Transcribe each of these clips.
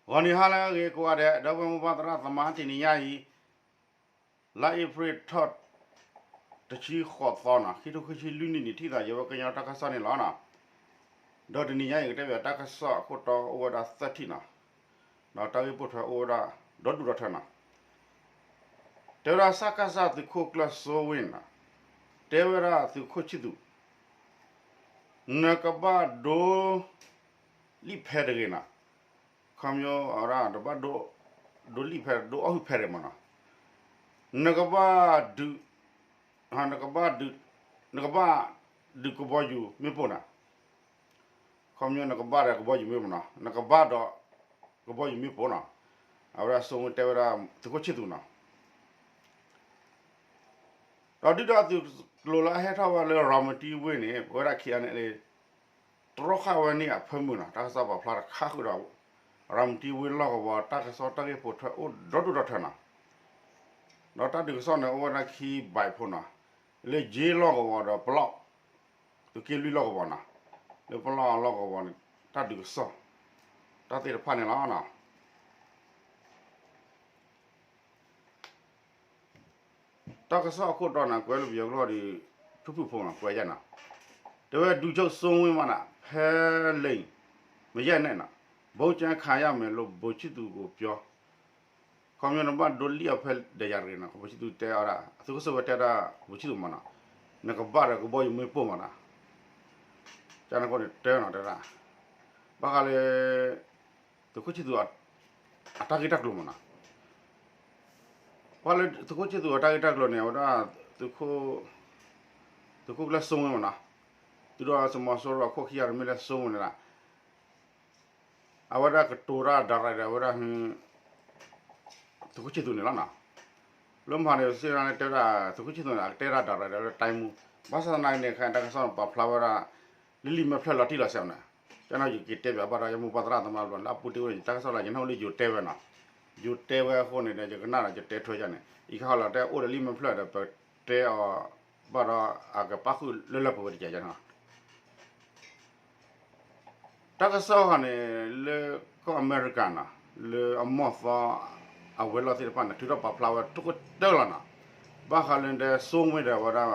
ဂီၤနံၤဟါလၢအဂ့ၤကိးဂၤဒဲး ဒီပုၢ်ဝဲၢ်မိၢ်ပၢ်သရၣ်သမါ တနံၤညါအံၤ လါအ့ဖြ့ၣ်ထီၣ် တဆံဃိးသီနီၤ ခံထိခံဆံလွံၢ်နံၣ်န့ၣ် ထံၣ်သးယဝဲကညီတၢ်ကစီၣ်န့ၣ်လီၤနီၤ. ဒီးတနံၤညါအံၤ ကတဲဘၣ်တၢ်ကစီၣ်အခိၣ်တီအိၣ်ဝဲဒၣ်သၢထံၣ်နီၤ, ဒီးတၢ်ဂ့ၢ်ပိာ်ထွဲအိၣ်ဝဲဒၣ် ဒီဒူၣ်ဒီထၢနီၤ. တဲဝဲဒၣ် စကစ သုးခိၣ်ကျၢၢ်စိဝ့ၢ်နီၤ, တဲဝဲဒၣ်သုးခိၣ်ဆံၣ်သူး နကဘၣ်ဒိ လံာ်ဖဲတဂ့ၤနီၤ, ခီဖျိအဝဲဒၣ်တဘၣ်ဒိ ဒိလံာ်ဖဲ ဒိအီၣ်ဟုၣ်ဖဲတဂ့ၤမးနီၤ, နကဘၣ်ဒုး နကဘၣ်ဒုး နကဘၣ်ဒုးကဘီယူၤမ့ၣ်ပိၢ်နီၤ, ခီဖျိနကဘၣ်ဒီးကဘီယူၤမ့ၣ်ပိၢ်နီၤ, နကဘၣ်ဒီးကဘီယူၤမ့ၣ်ပိၢ်နီၤ, အဝဲဒၣ်စိဝ့ၢ်တဲဝဲဒၣ်သုးခိၣ်ဆံၣ်သူးနီၤ. ဒီးဒုၣ်ဒါသုးကျိၤလၢအဟဲထီၣ်ဝဲလၢရၤမတံဝ့ၢ်န့ၣ် ပဝဲဒၣ်ခံဂၤန့ၣ် တြီဃာ်ဝဲန့ၢ်အဖၢမုၢ်နီၤ, တၢ်ကစီၣ်ပာ်ဖျါတခါဃုာ်ဒီး ရၤမတံဝ့ၢ်လီၢ်ကဝီၤ တၢ်ကစီၣ်တၢ်ဂ့ၢ်ပိာ်ထွဲအိၣ်ဒီဒူၣ်ဒီထၢနီၤ. ဒီးတၢ်ဒုးကစီၣ်န့ၣ် အိၣ်ဝဲဒၣ်ခံဘးဖိနီၤ, လၢယ့လီၢ်ကဝီၤဒီးပလီၢ် သုးက့လွံၢ်လီၢ်ကဝီၤနီၤ, လၢပလီၢ်အလီၢ်ကဝီၤန့ၣ် တၢ်ဒုးကစီၣ် တၢ်သ့ၣ်တဖၣ်န့ၣ်လီၤနီၤ. တၢ်ကစီၣ်အခိၣ်တီန့ၣ် ကွဲးလၢပယီၤကျိာ်ဒီး ဖုၣ်ဖုၣ်ဖိနီၤ ကွဲးယဲနီၤ, တဲဝဲ ဒူကၠိၣ်စိဝ့ၢ်မးနီၤ ဖဲလၢ မယဲၢ်နဲၣ်နီၤ ဗိုလ်ချုပ်ခါရမယ်လို့ ဗိုလ်ချစ်သူကိုပြော, ခီဖျိနဘၣ်ဒိလံာ်အီၣ်ဖဲဒဲးယၤတဂ့ၤနီၤ, ဗိုလ်ချစ်သူတဲအီၤဒၣ် သုးခိၣ်စိဝ့ၢ်တဲဒၣ် ဗိုလ်ချစ်သူမးနီၤ, နကဘၣ်ဒီးကဘီယူၤမ့ၣ်ပိၢ်မးနီၤ, ကန့ၣ်ဃိန့ၣ်တဲနီၤတဲဒၣ်, ဘၣ်ဃးလၢ သုးခိၣ်ဆံၣ်သူး အတၢ်ဂ့ၢ်တၢ်ကျိၤမးနီၤ, ပှၤလၢသုးခိၣ်ဆံၣ်သူးအတၢ်ဂ့ၢ်တၢ်ကျိၤန့ၣ် အဝဲဒၣ် သုးခိၣ်ကျၢၢ်စိဝ့ၢ်မးနီၤ, သုးဒီးစမီၤစိရိၤအခိၣ်ခံဂၤတမ့ၢ်လၢစိဝ့ၢ်န့ၣ်လီၤ, အဝဲဒၣ်ကတိၤတၢ် director အဝဲဒၣ် သုးခိၣ်ဆံၣ်သူးန့ၣ်လီၤနီၤ, လၢမဟါန့ၣ် စ့ၢ်န့ၣ်တဲဝဲဒၣ် သုးခိၣ်ဆံၣ်သူးန့ၣ် အကတဲတၢ် director လၢ တိုင်းမှူး, ဘၣ်ဆၣ်သနာ်က့န့ၣ် ခဲအံၤတၢ်ကစီၣ်န့ၣ် ပာ်ဖျါဝဲဒၣ် လၢလံာ်မဲာ်ဖျၢၣ်လီၤတံၢ်လီၤဆဲးန့ၣ်, ကန့ၣ်ယက့ၤတဲဘၣ်ဘၣ်ဒီး ယမိၢ်ပၢ်သရၣ်သမါတဘျီ လၢအပူၤတ့ၢ်ဝဲန့ၣ် ယတၢ်ကစီၣ်လၢယနၢ်ဟူလၢယိၤတဲဝဲနီၤ, ယိၤတဲဝဲအဃိန့ၣ်ဒီး ယကနၣ်ဒီးယတဲထွဲယၤန့ၣ် အံၤခီလီၤတဲအိၣ်ဒီးလံာ်မဲာ်ဖျၢၣ်ဒီး ပတဲအီၤဘၣ်ဒီး အကပာ်ဃုာ်လၢလၢပှဲၤပှဲၤတကဲးယၤနီၤ. တၢ်ကစီၣ်ဃီန့ၣ် လၢကီၢ်အမဲရကၤနီၤ, လၢအမီၢ်သီအဝဲၤလီၢ်သ့ၣ်တဖၣ်န့ၣ် ထုးထီၣ်ပာ်ဖျါဝဲထိၣ်ကတၢၢ်လီၤနီၤ, ဘၣ်ဃးလၢဒဲစိဝ့ၢ်ဒီးဝဲဒၣ်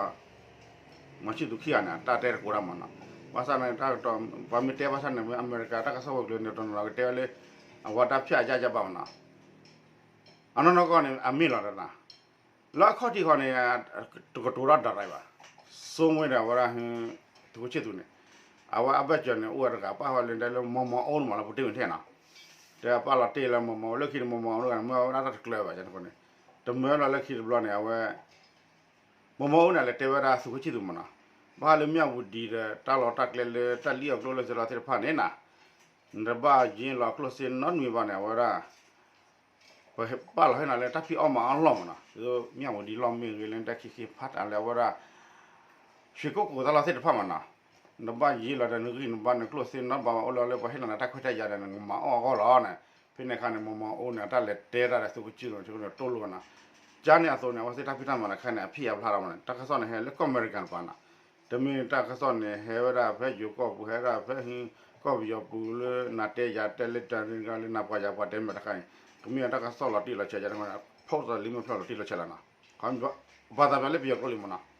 မီၤဆံၣ်သူးခံဂၤန့ၣ် အတၢ်တဲတကိးတၢ်မးနီၤ, ဘၣ်ဆၣ်န့ၣ် တၢ်ကတီၢ် ပှၤမ့ၢ်တဲဘၣ်ဆၣ်န့ၣ် မ့ၢ်အမဲရကၤတၢ်ကစီၣ်ဝဲၤကျိၤန့ၣ် တနီၤနီၤကတဲဝဲလၢ အဝဲတၢ်ဖၠၣ်အယၣ်ယၣ်ဘၣ်မးနီၤ, အနီၢ်နီၢ်ကီၢ်န့ၣ် အမ့ၢ်လီၤတနီၤ လၢအခီၣ်ထံးဃီန့ၣ် တကတိၤတၢ်ဒၣ်ရၤဘၣ်, စိဝ့ၢ်ဒီးဝဲဒၣ် သုးခိၣ်ဆံၣ်သူးန့ၣ် အဝဲအဘၢၣ်စၢၤန့ၣ် အိၣ်ဝဲတဂၤ ပာ်ဃီလၢဒဲလၢမီၢ်မီၢ်အိၣ်န့ၣ်မးလၢပူၤတ့ၢ်ဝဲထဲနီၤ, တဲပာ်လီၤတ့ၢ်လၢမီၢ်မီၢ်အိၣ် လၢခံန့ၣ် မီၢ်မီၢ်အိၣ်တဂၤန့ၣ် မၢဝဲဒၣ်တၢ်တကျၢၤဘၣ်န့ၣ်အဃိန့ၣ်, တမၢလီၤလၢခံတဘျီန့ၣ် အဝဲ မီၢ်မီၢ်အိၣ်န့ၣ် လဲၤတဲဝဲဒၣ်သုးခိၣ်ဆံၣ်သူးမးနီၤ, ဘၣ်ဃးလၢမၠၣ်ဝတံၤဒီးတၢ်လီၢ်တၢ်ကျဲလၢတၢ်လံၣ်အီၣ်ကျိၣ်လၢစ့လီၤသ့ၣ်တဖၣ်န့ၣ်နီၤ, နတဘၣ်ယ့လီၤကျိၣ်စ့နီတမံၤဘၣ်န့ၣ် အဝဲဒၣ် ပပာ်လီၤဟဲနၤလၢတၢ်ဖံးအီၣ်မၤအီၣ်လီၢ်မးနီၤ, မၠၣ်ဝတံၤလီၢ်မ့ၢ်ဂ့ၤ လၢတၢ်ခံခံဖးတၢ်လၢအဝဲဒၣ် ရွှေကုက္ကိုတၢ်လီၢ်သ့ၣ်တဖၣ်မးနီၤ, နဘၣ်ယ့လီၤဒီးနဂံၢ်နဘါနကျိၣ်စ့နီတဘျီဘၣ် အိၣ်လီၤလၢပှၤဟ့ၣ်နၤန့ၣ် တၢ်ခွဲးတၢ်ယာ်ဒီး နကမၤအီၣ်အဂီၢ်လီၤန့ၣ်, ဖဲန့ၣ်အခါန့ၣ် မီၢ်မီၢ်အိၣ်န့ၣ် အတၢ်လဲၤတဲတၢ်ဒီးသုးခိၣ်ဆံၣ်သူးန့ၣ် တိၢ်လိာ်ဝဲနီၤ, ကန့ၣ်အသိးန့ၣ် အဝဲသ့ၣ်တၢ်ဖံးတၢ်မၤတခါန့ၣ် အဖံးအဖျါထီၣ်မးန့ၣ် တၢ်ကစီၣ်န့ၣ် ဟဲလၢကီၢ်အမဲရကၤတပၤနီၤ, တမ့ၢ်တၢ်ကစီၣ်န့ၣ် ဟဲဝဲဒၣ်ဖဲယိၤကီၢ်ပူၤ ဟဲဝဲဒၣ်ဖဲဟံးကီၢ်ပယီၤပူၤလၢနၤတဲယၤတဲလၢတၢ်ရ့ကါလၢနၤပှၤယၤပှၤတဲမးတခါန့ၣ် ကမ့ၢ်အတၢ်ကစီၣ်လီၤတံၢ်လီၤဆဲးယၤန့ၣ် ဖိသၣ်လံာ်မဲာ်ဖျၢၣ်လီၤတံၢ်လီၤဆဲးလီၤနီၤ, ပှၤသးပှၢ်လၢပယီၤကျိာ်လံမးနီၤ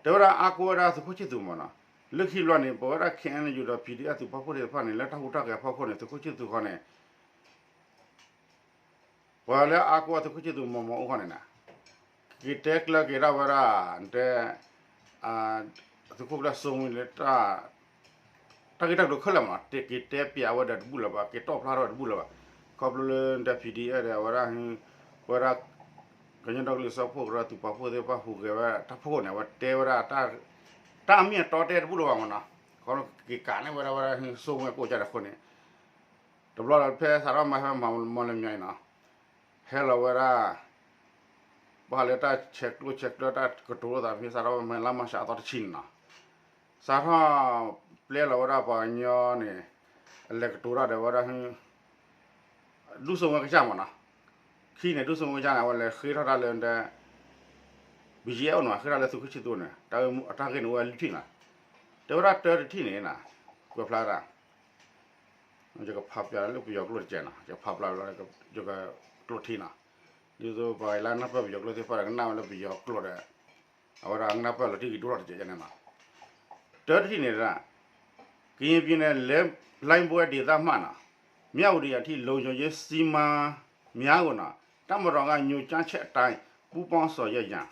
တဲဝဲဒၣ်အါကိးဝဲဒၣ်သုးခိၣ်ဆံၣ်သူးမးနီၤ, လၢခံတဘျီန့ၣ် ပဝဲဒၣ် ခ့ၣ်အဲၣ်ယူၣ် ဒီး ပီၣ်ဒံၣ်အၣ် သုးပာ်ဖှိၣ်သ့ၣ်တဖၣ်န့ၣ် လၢတၢ်ဟူးတၢ်ဂဲၤအဖီခိၣ်န့ၣ် သုးခိၣ်ဆံၣ်သူးဃီန့ၣ် ပှၤလၢအါကိးဝဲသုးခိၣ်ဆံၣ်သူး မီၢ်မီၢ်အိၣ်ဃီန့ၣ်နီၤ, က့ၤတဲကျၢၤက့ၤဒၣ်ဝဲဒၣ် တဲ သုးခိၣ်ကျၢၢ်စိမ့ၢ်လၢ တၢ်ဂ့ၢ်တၢ်ကျိၤခဲလၢာ်မးနီၤ, က့ၤတဲပျးဝဲဒီးတဘူၣ်လၢၤဘၣ်, က့ၤတီၣ်ဖျါထီၣ်ဝဲတဘူၣ်လၢၤဘၣ်, ခီဖျိလၢ ဒီး ပီၣ်ဒံၣ်အၣ် ဒီး အဝဲဒၣ် ပဝဲဒၣ် ကညီဒီကလုာ်စၢဖှိၣ်ကရၢ သုးပာ်ဖှိၣ်သ့ၣ်တဖၣ်ဟူးဂဲၤဝဲတၢ်ဖီခိၣ်န့ၣ် အဝဲတဲဝဲဒၣ် တၢ်အမ့ၢ်အတီတဲတဘူၣ်လၢၤဘၣ်မးနီၤ, ခီဖျိက့ၤကးန့ၢ်ဝဲဒၣ်ဝဲဒၣ် စိမ့ၢ်ကိးကၢ်ဒီးဃိန့ၣ် တဘျီလၢဖဲစးထီၣ်မၤဖဲမၤလၢမံၤအံၤနီၤ, ဟဲလီၤဝဲဒၣ် ဘၣ်ဃးလၢတၢ်ဆဲးကျိးဆဲးကျၢတၢ်ကတိၤလိာ်သးဖဲစးထီၣ်ဝဲမၤ လါမၢ်ၡးအသီတဆံန့ၣ်နီၤ, စးထီၣ်ပျဲလီၤဝဲဒၣ်ပှၤကညီန့ၣ် အလဲၤကတိၤတၢ်ဒီးဝဲဒၣ် ဒူၣ်စိဝဲကစၢ်မးနီၤ, ခံန့ၣ် ဒူၣ်စိဝဲကစၢ်န့ၣ် အဝဲလဲၤဃ့ထီၣ်တၢ်လၢ ဘီၣ်ယံၣ်အဲၣ် အိၣ်နီၤ, ဃ့ထီၣ်လၢသုးခိၣ်ဆံၣ်သူးန့ၣ် တၢ်ဂ့ၢ်န့ၣ်အိၣ်ဝဲလွံၢ်ထံၣ်နီၤ, တဲဝဲဒၣ်တၢတထံၣ်န့ၣ်နီၤ, ကွဲးဖျါဒၣ် ယကဖးပျၢ်လၢပယီၤကျိာ်တကဲးနီၤ, ယကဖးပျၢ်လၢ ယကကျိာ်ထံနီၤ, ဒ်သိးပှၤလၢအနၢ်ပၢၢ်ပယီၤကျိာ်သ့ၣ်တဖၣ်ဒီး ကနၣ်ဝဲလၢပယီၤကျိာ်ဒီး အဝဲဒၣ်အနၢ်ပၢၢ်လီၤတံၢ်က့ၤဒိၣ်ထီၣ်တကဲးယဲန့ၣ်နီၤ. တၢတထံၣ်န့ၣ်ဒၣ် ကရင်ပြည်နယ် လှိုင်းဘွဲ့ဒေသမှနီၤ, မြဝတီအထိ လုံခြုံရေးစီမံ များကိုနီၤ တပ်မတော်က ညွှန်ကြားချက်အတိုင်း ပူးပေါင်းဆောင်ရွက်ရန်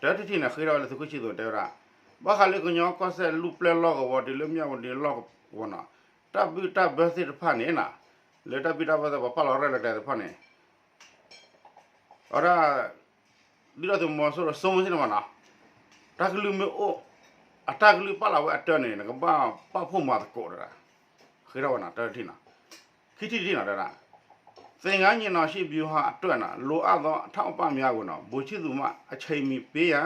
တၢတထံၣ်န့ၣ် ဃ့ထီၣ်ဝဲလၢသုးခိၣ်ဆံသူးတဲဝဲဒၣ် ဘၣ်ဃးလၢကညီကီၢ်စဲၣ်လူၢ်ပျဲၢ်လီၢ်ကဝီၤတုၤလၢ မြဝတီလီၢ်ကဝီၤနီၤ, တၢ်ဘုၣ်တၢ်ဘၢသ့ၣ်တဖၣ်န့ၣ်နီၤ, လၢတၢ်ဘုၣ်တၢ်ဘၢသ့ၣ်တဖၣ် ပာ်ဖျါလီၤရဲၣ်လီၤကျဲၤသ့ၣ်တဖၣ်န့ၣ် အဝဲဒၣ် ဒုၣ်ဒါသုးမီၤစိရိၤ စိမိၣ်သ့ၣ်တဖၣ်နီၤ, တၢ်ကလုၢ်မ့ၢ်အိၣ် အတၢ်ကလုၢ်ပာ်လီၤဝဲအတၢ်န့ၣ် နကဘၣ်ပာ်ဖှိၣ်မၤသကိးတဒၣ်, ဃ့ထီၣ်ဝဲနီၤ တၢတထံၣ်နီၤ. ခံထံၣ်တထံၣ်နီၤ တဲဒၣ် သင်္ဃန်းညီနောင်ရှိဗျူဟာအတွက်နီၤ လိုအပ်သောအထောက်အပံ့များကိုနီၤ ဗိုလ်ချစ်သူမှ အချိန်မီပေးရန်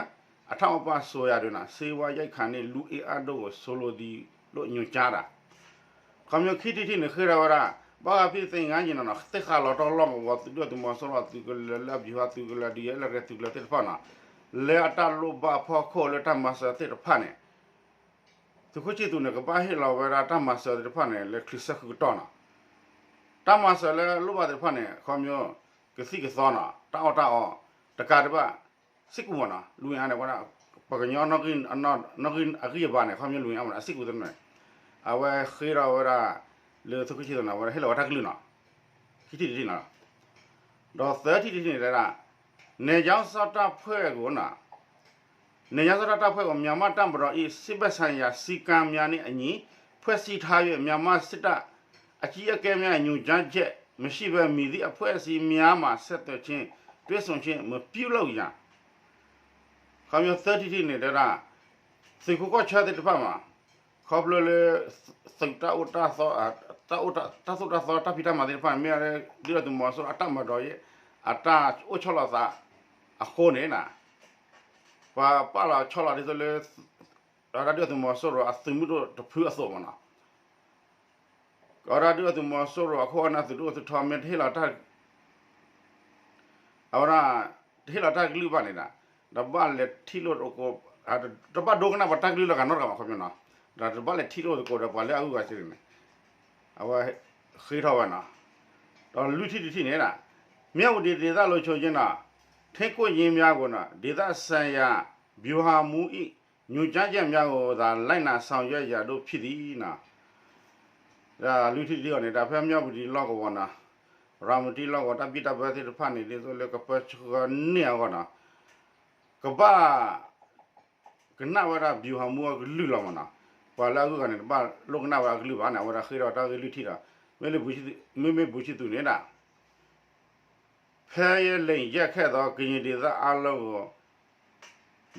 အထောက်အပံ့ဆိုရာတွင်နီၤ ဆေးဝါးရိက္ခာနှင့် လူအင်အားတို့ကို ဆိုလိုသည်လို့ ညွှန်ကြားတာ ခီဖျိခံထံၣ်တထံၣ်န့ၣ် ဃ့ထီၣ်ဝဲဒၣ် ဘၣ်ဃးဖဲသင်္ဃန်းညီနောင်နီၤ သ့ၣ်ဃာ်လီၤတီၢ်လီၢ်ကဝီၤ ဒုၣ်ဒါသုးမီၤစိရိၤအသုးကလၢၤလၢအဗျူဟာသုးကလၢၤ ဒုးယဲလၢက့ၤသုးကလၢၤသ့ၣ်တဖၣ်နီၤ, လၢအတၢ်လိၣ်ဘၣ်ဖီခိၣ်လၢတၢ်မၤစၢၤသ့ၣ်တဖၣ်န့ၣ် သုးခိၣ်ဆံသူးန့ၣ် ကဘၣ်ဟ့ၣ်လီၤဝဲဒၣ်တၢ်မၤစၢၤသ့ၣ်တဖၣ်န့ၣ် လၢချုးဆၢဃုာ်ကတီၢ်နီၤ, တၢ်မၤစၢၤလၢလိၣ်ဘၣ်သ့ၣ်တဖၣ်န့ၣ် ခီဖျိ ကသံၣ်ကသီနီၤ တၢ်အီၣ်တၢ်အီ တကးဒံးဘၣ် စ့ၢ်ကီးမ့ၢ်နီၤ လူအင်အားန့ၣ် ပှၤဒၣ် ပှၤကညီနီၣ်ဂံၢ်အဂံၢ်အဘါန့ၣ် ခီဖျိလူအင်အားမ့ၢ်နီၤ အစ့ၢ်ကီးသ့ၣ်တဖၣ်န့ၣ် အဝဲဃ့ထီၣ်ဝဲဒၣ် လၢသုးခိၣ်ဆံသူးန့ၣ် အဝဲဟ့ၣ်လီၤဝဲတၢ်ကလုၢ်နီၤ, ခံထံၣ်တထံၣ်နီၤ ဒီးသၢထံၣ်တထံၣ်န့ၣ်တဲဒၣ် နယ်ခြားစောင့်တပ်ဖွဲ့ကိုနီၤ နယ်ခြားစောင့်တပ်ဖွဲ့ကို မြန်မာ့တပ်မတော်၏ စစ်ဘက်ဆိုင်ရာ စည်းကမ်းများနှင့်အညီ ဖွဲ့စည်းထား၍ မြန်မာစစ်တပ်အကြီးအကဲများ ညွှန်ကြားချက်မရှိဘဲ မည်သည့်အဖွဲ့အစည်းများမှ ဆက်သွယ်ခြင်း တွေ့ဆုံခြင်း မပြုလုပ်ရန် ခီဖျိသၢထံၣ်တထံၣ်န့ၣ်တဲဒၣ် သုးခိၣ်ကီၢ်ဆၢသ့ၣ်တဖၣ်မ့ၢ် ခီဖျိလၢ သုးတၢ်အိၣ်တၢ်သီ တၢ်အိၣ်တၢ်သိၣ်တၢ်သီတၢ်ဖံးတၢ်မၤသ့ၣ်တဖၣ်န့ၣ် မ့ၢ်ဒၣ်ဒုၣ်ဒါသုးမီၤစိရိၤအတၢ်မၤဒီး အတၢ်အိၣ်ဆီလီၤသးအဃိန့ၣ် ပှၤပာ်လီၤဆီလီၤဒ်သိးလၢ အဝဲဒၣ်ဒုၣ်ဒါသုးမီၤစိရိၤအသုးမုၢ်ဒိၣ်တဖုအသိးမ့ၢ်နီၤ, အဝဲဒၣ်ဒုၣ်ဒါသုးမီၤစိရိၤအခိၣ်အနၢ်သုးဒိၣ်သုးထီမ့ၢ်တဟ့ၣ်လီၤတၢ် အဝဲဒၣ် တဟ့ၣ်လီၤတၢ်ကလုၢ်ဘၣ်န့ၣ်ဒီး တဘၣ်လဲၤထံၣ်လိာ်သကိး တဘၣ်ဒိကနၣ်ပှၤတၢ်ကလုၢ်လၢအဂၤနီတဂၤဘၣ် ခီဖျိနီၤ, ဒီးတဘၣ်လဲၤထံၣ်လိာ်သကိးဒီးပှၤလၢအဂုၤအဂၤစ့ၢ်ကီးန့ၣ် အဝဲဃ့ထီၣ်ဝဲနီၤ, ဒီးလွံၢ်ထံၣ်တထံၣ်န့ၣ် မြဝတီဒေသလုံခြုံရေးနဲ့ ထိန်းကွပ်ရေးများကို ဒေသဆိုင်ရာဗျူဟာမှူး၏ ညွှန်ကြားချက်များကိုသာ လိုက်နာဆောင်ရွက်ရန်တို့ဖြစ်သည်နီၤ, လွံၢ်ထံၣ်တထံၣ်အံၤန့ၣ် တၢ်ဖဲမြဝတီလီၢ်ကဝီၤနီၤ, ရၤမတံလီၢ်ကဝီၤ တၢ်ဘံၣ်တၢ်ဘၢသ့ၣ်တဖၣ်န့ၣ် ဒ်သိးလၢကပၢဆှၢန့ၢ်အဂီၢ်နီၤ, ကဘၣ် ကနၣ်ဝဲဒၣ်ဗျူဟာမှူးအကလုၢ်လီၤမ့ၢ်နီၤ, ပှၤလၢအဂုၤအဂၤန့ၣ် တဘၣ်လိၣ်ကနၣ်ဝဲဒၣ်အကလုၢ်ဘၣ်န့ၣ် အဝဲဒၣ်ဃ့ထီၣ်တၢ်ဂ့ၢ်လွံၢ်ထံၣ်ဒီး မ့မ့ၢ် ဗိုလ်ချစ်သူ န့ၣ်ဒၣ် ဖဲယလိမ်ရက်ခဲ့သော ကရင်ဒေသအားလုံးကို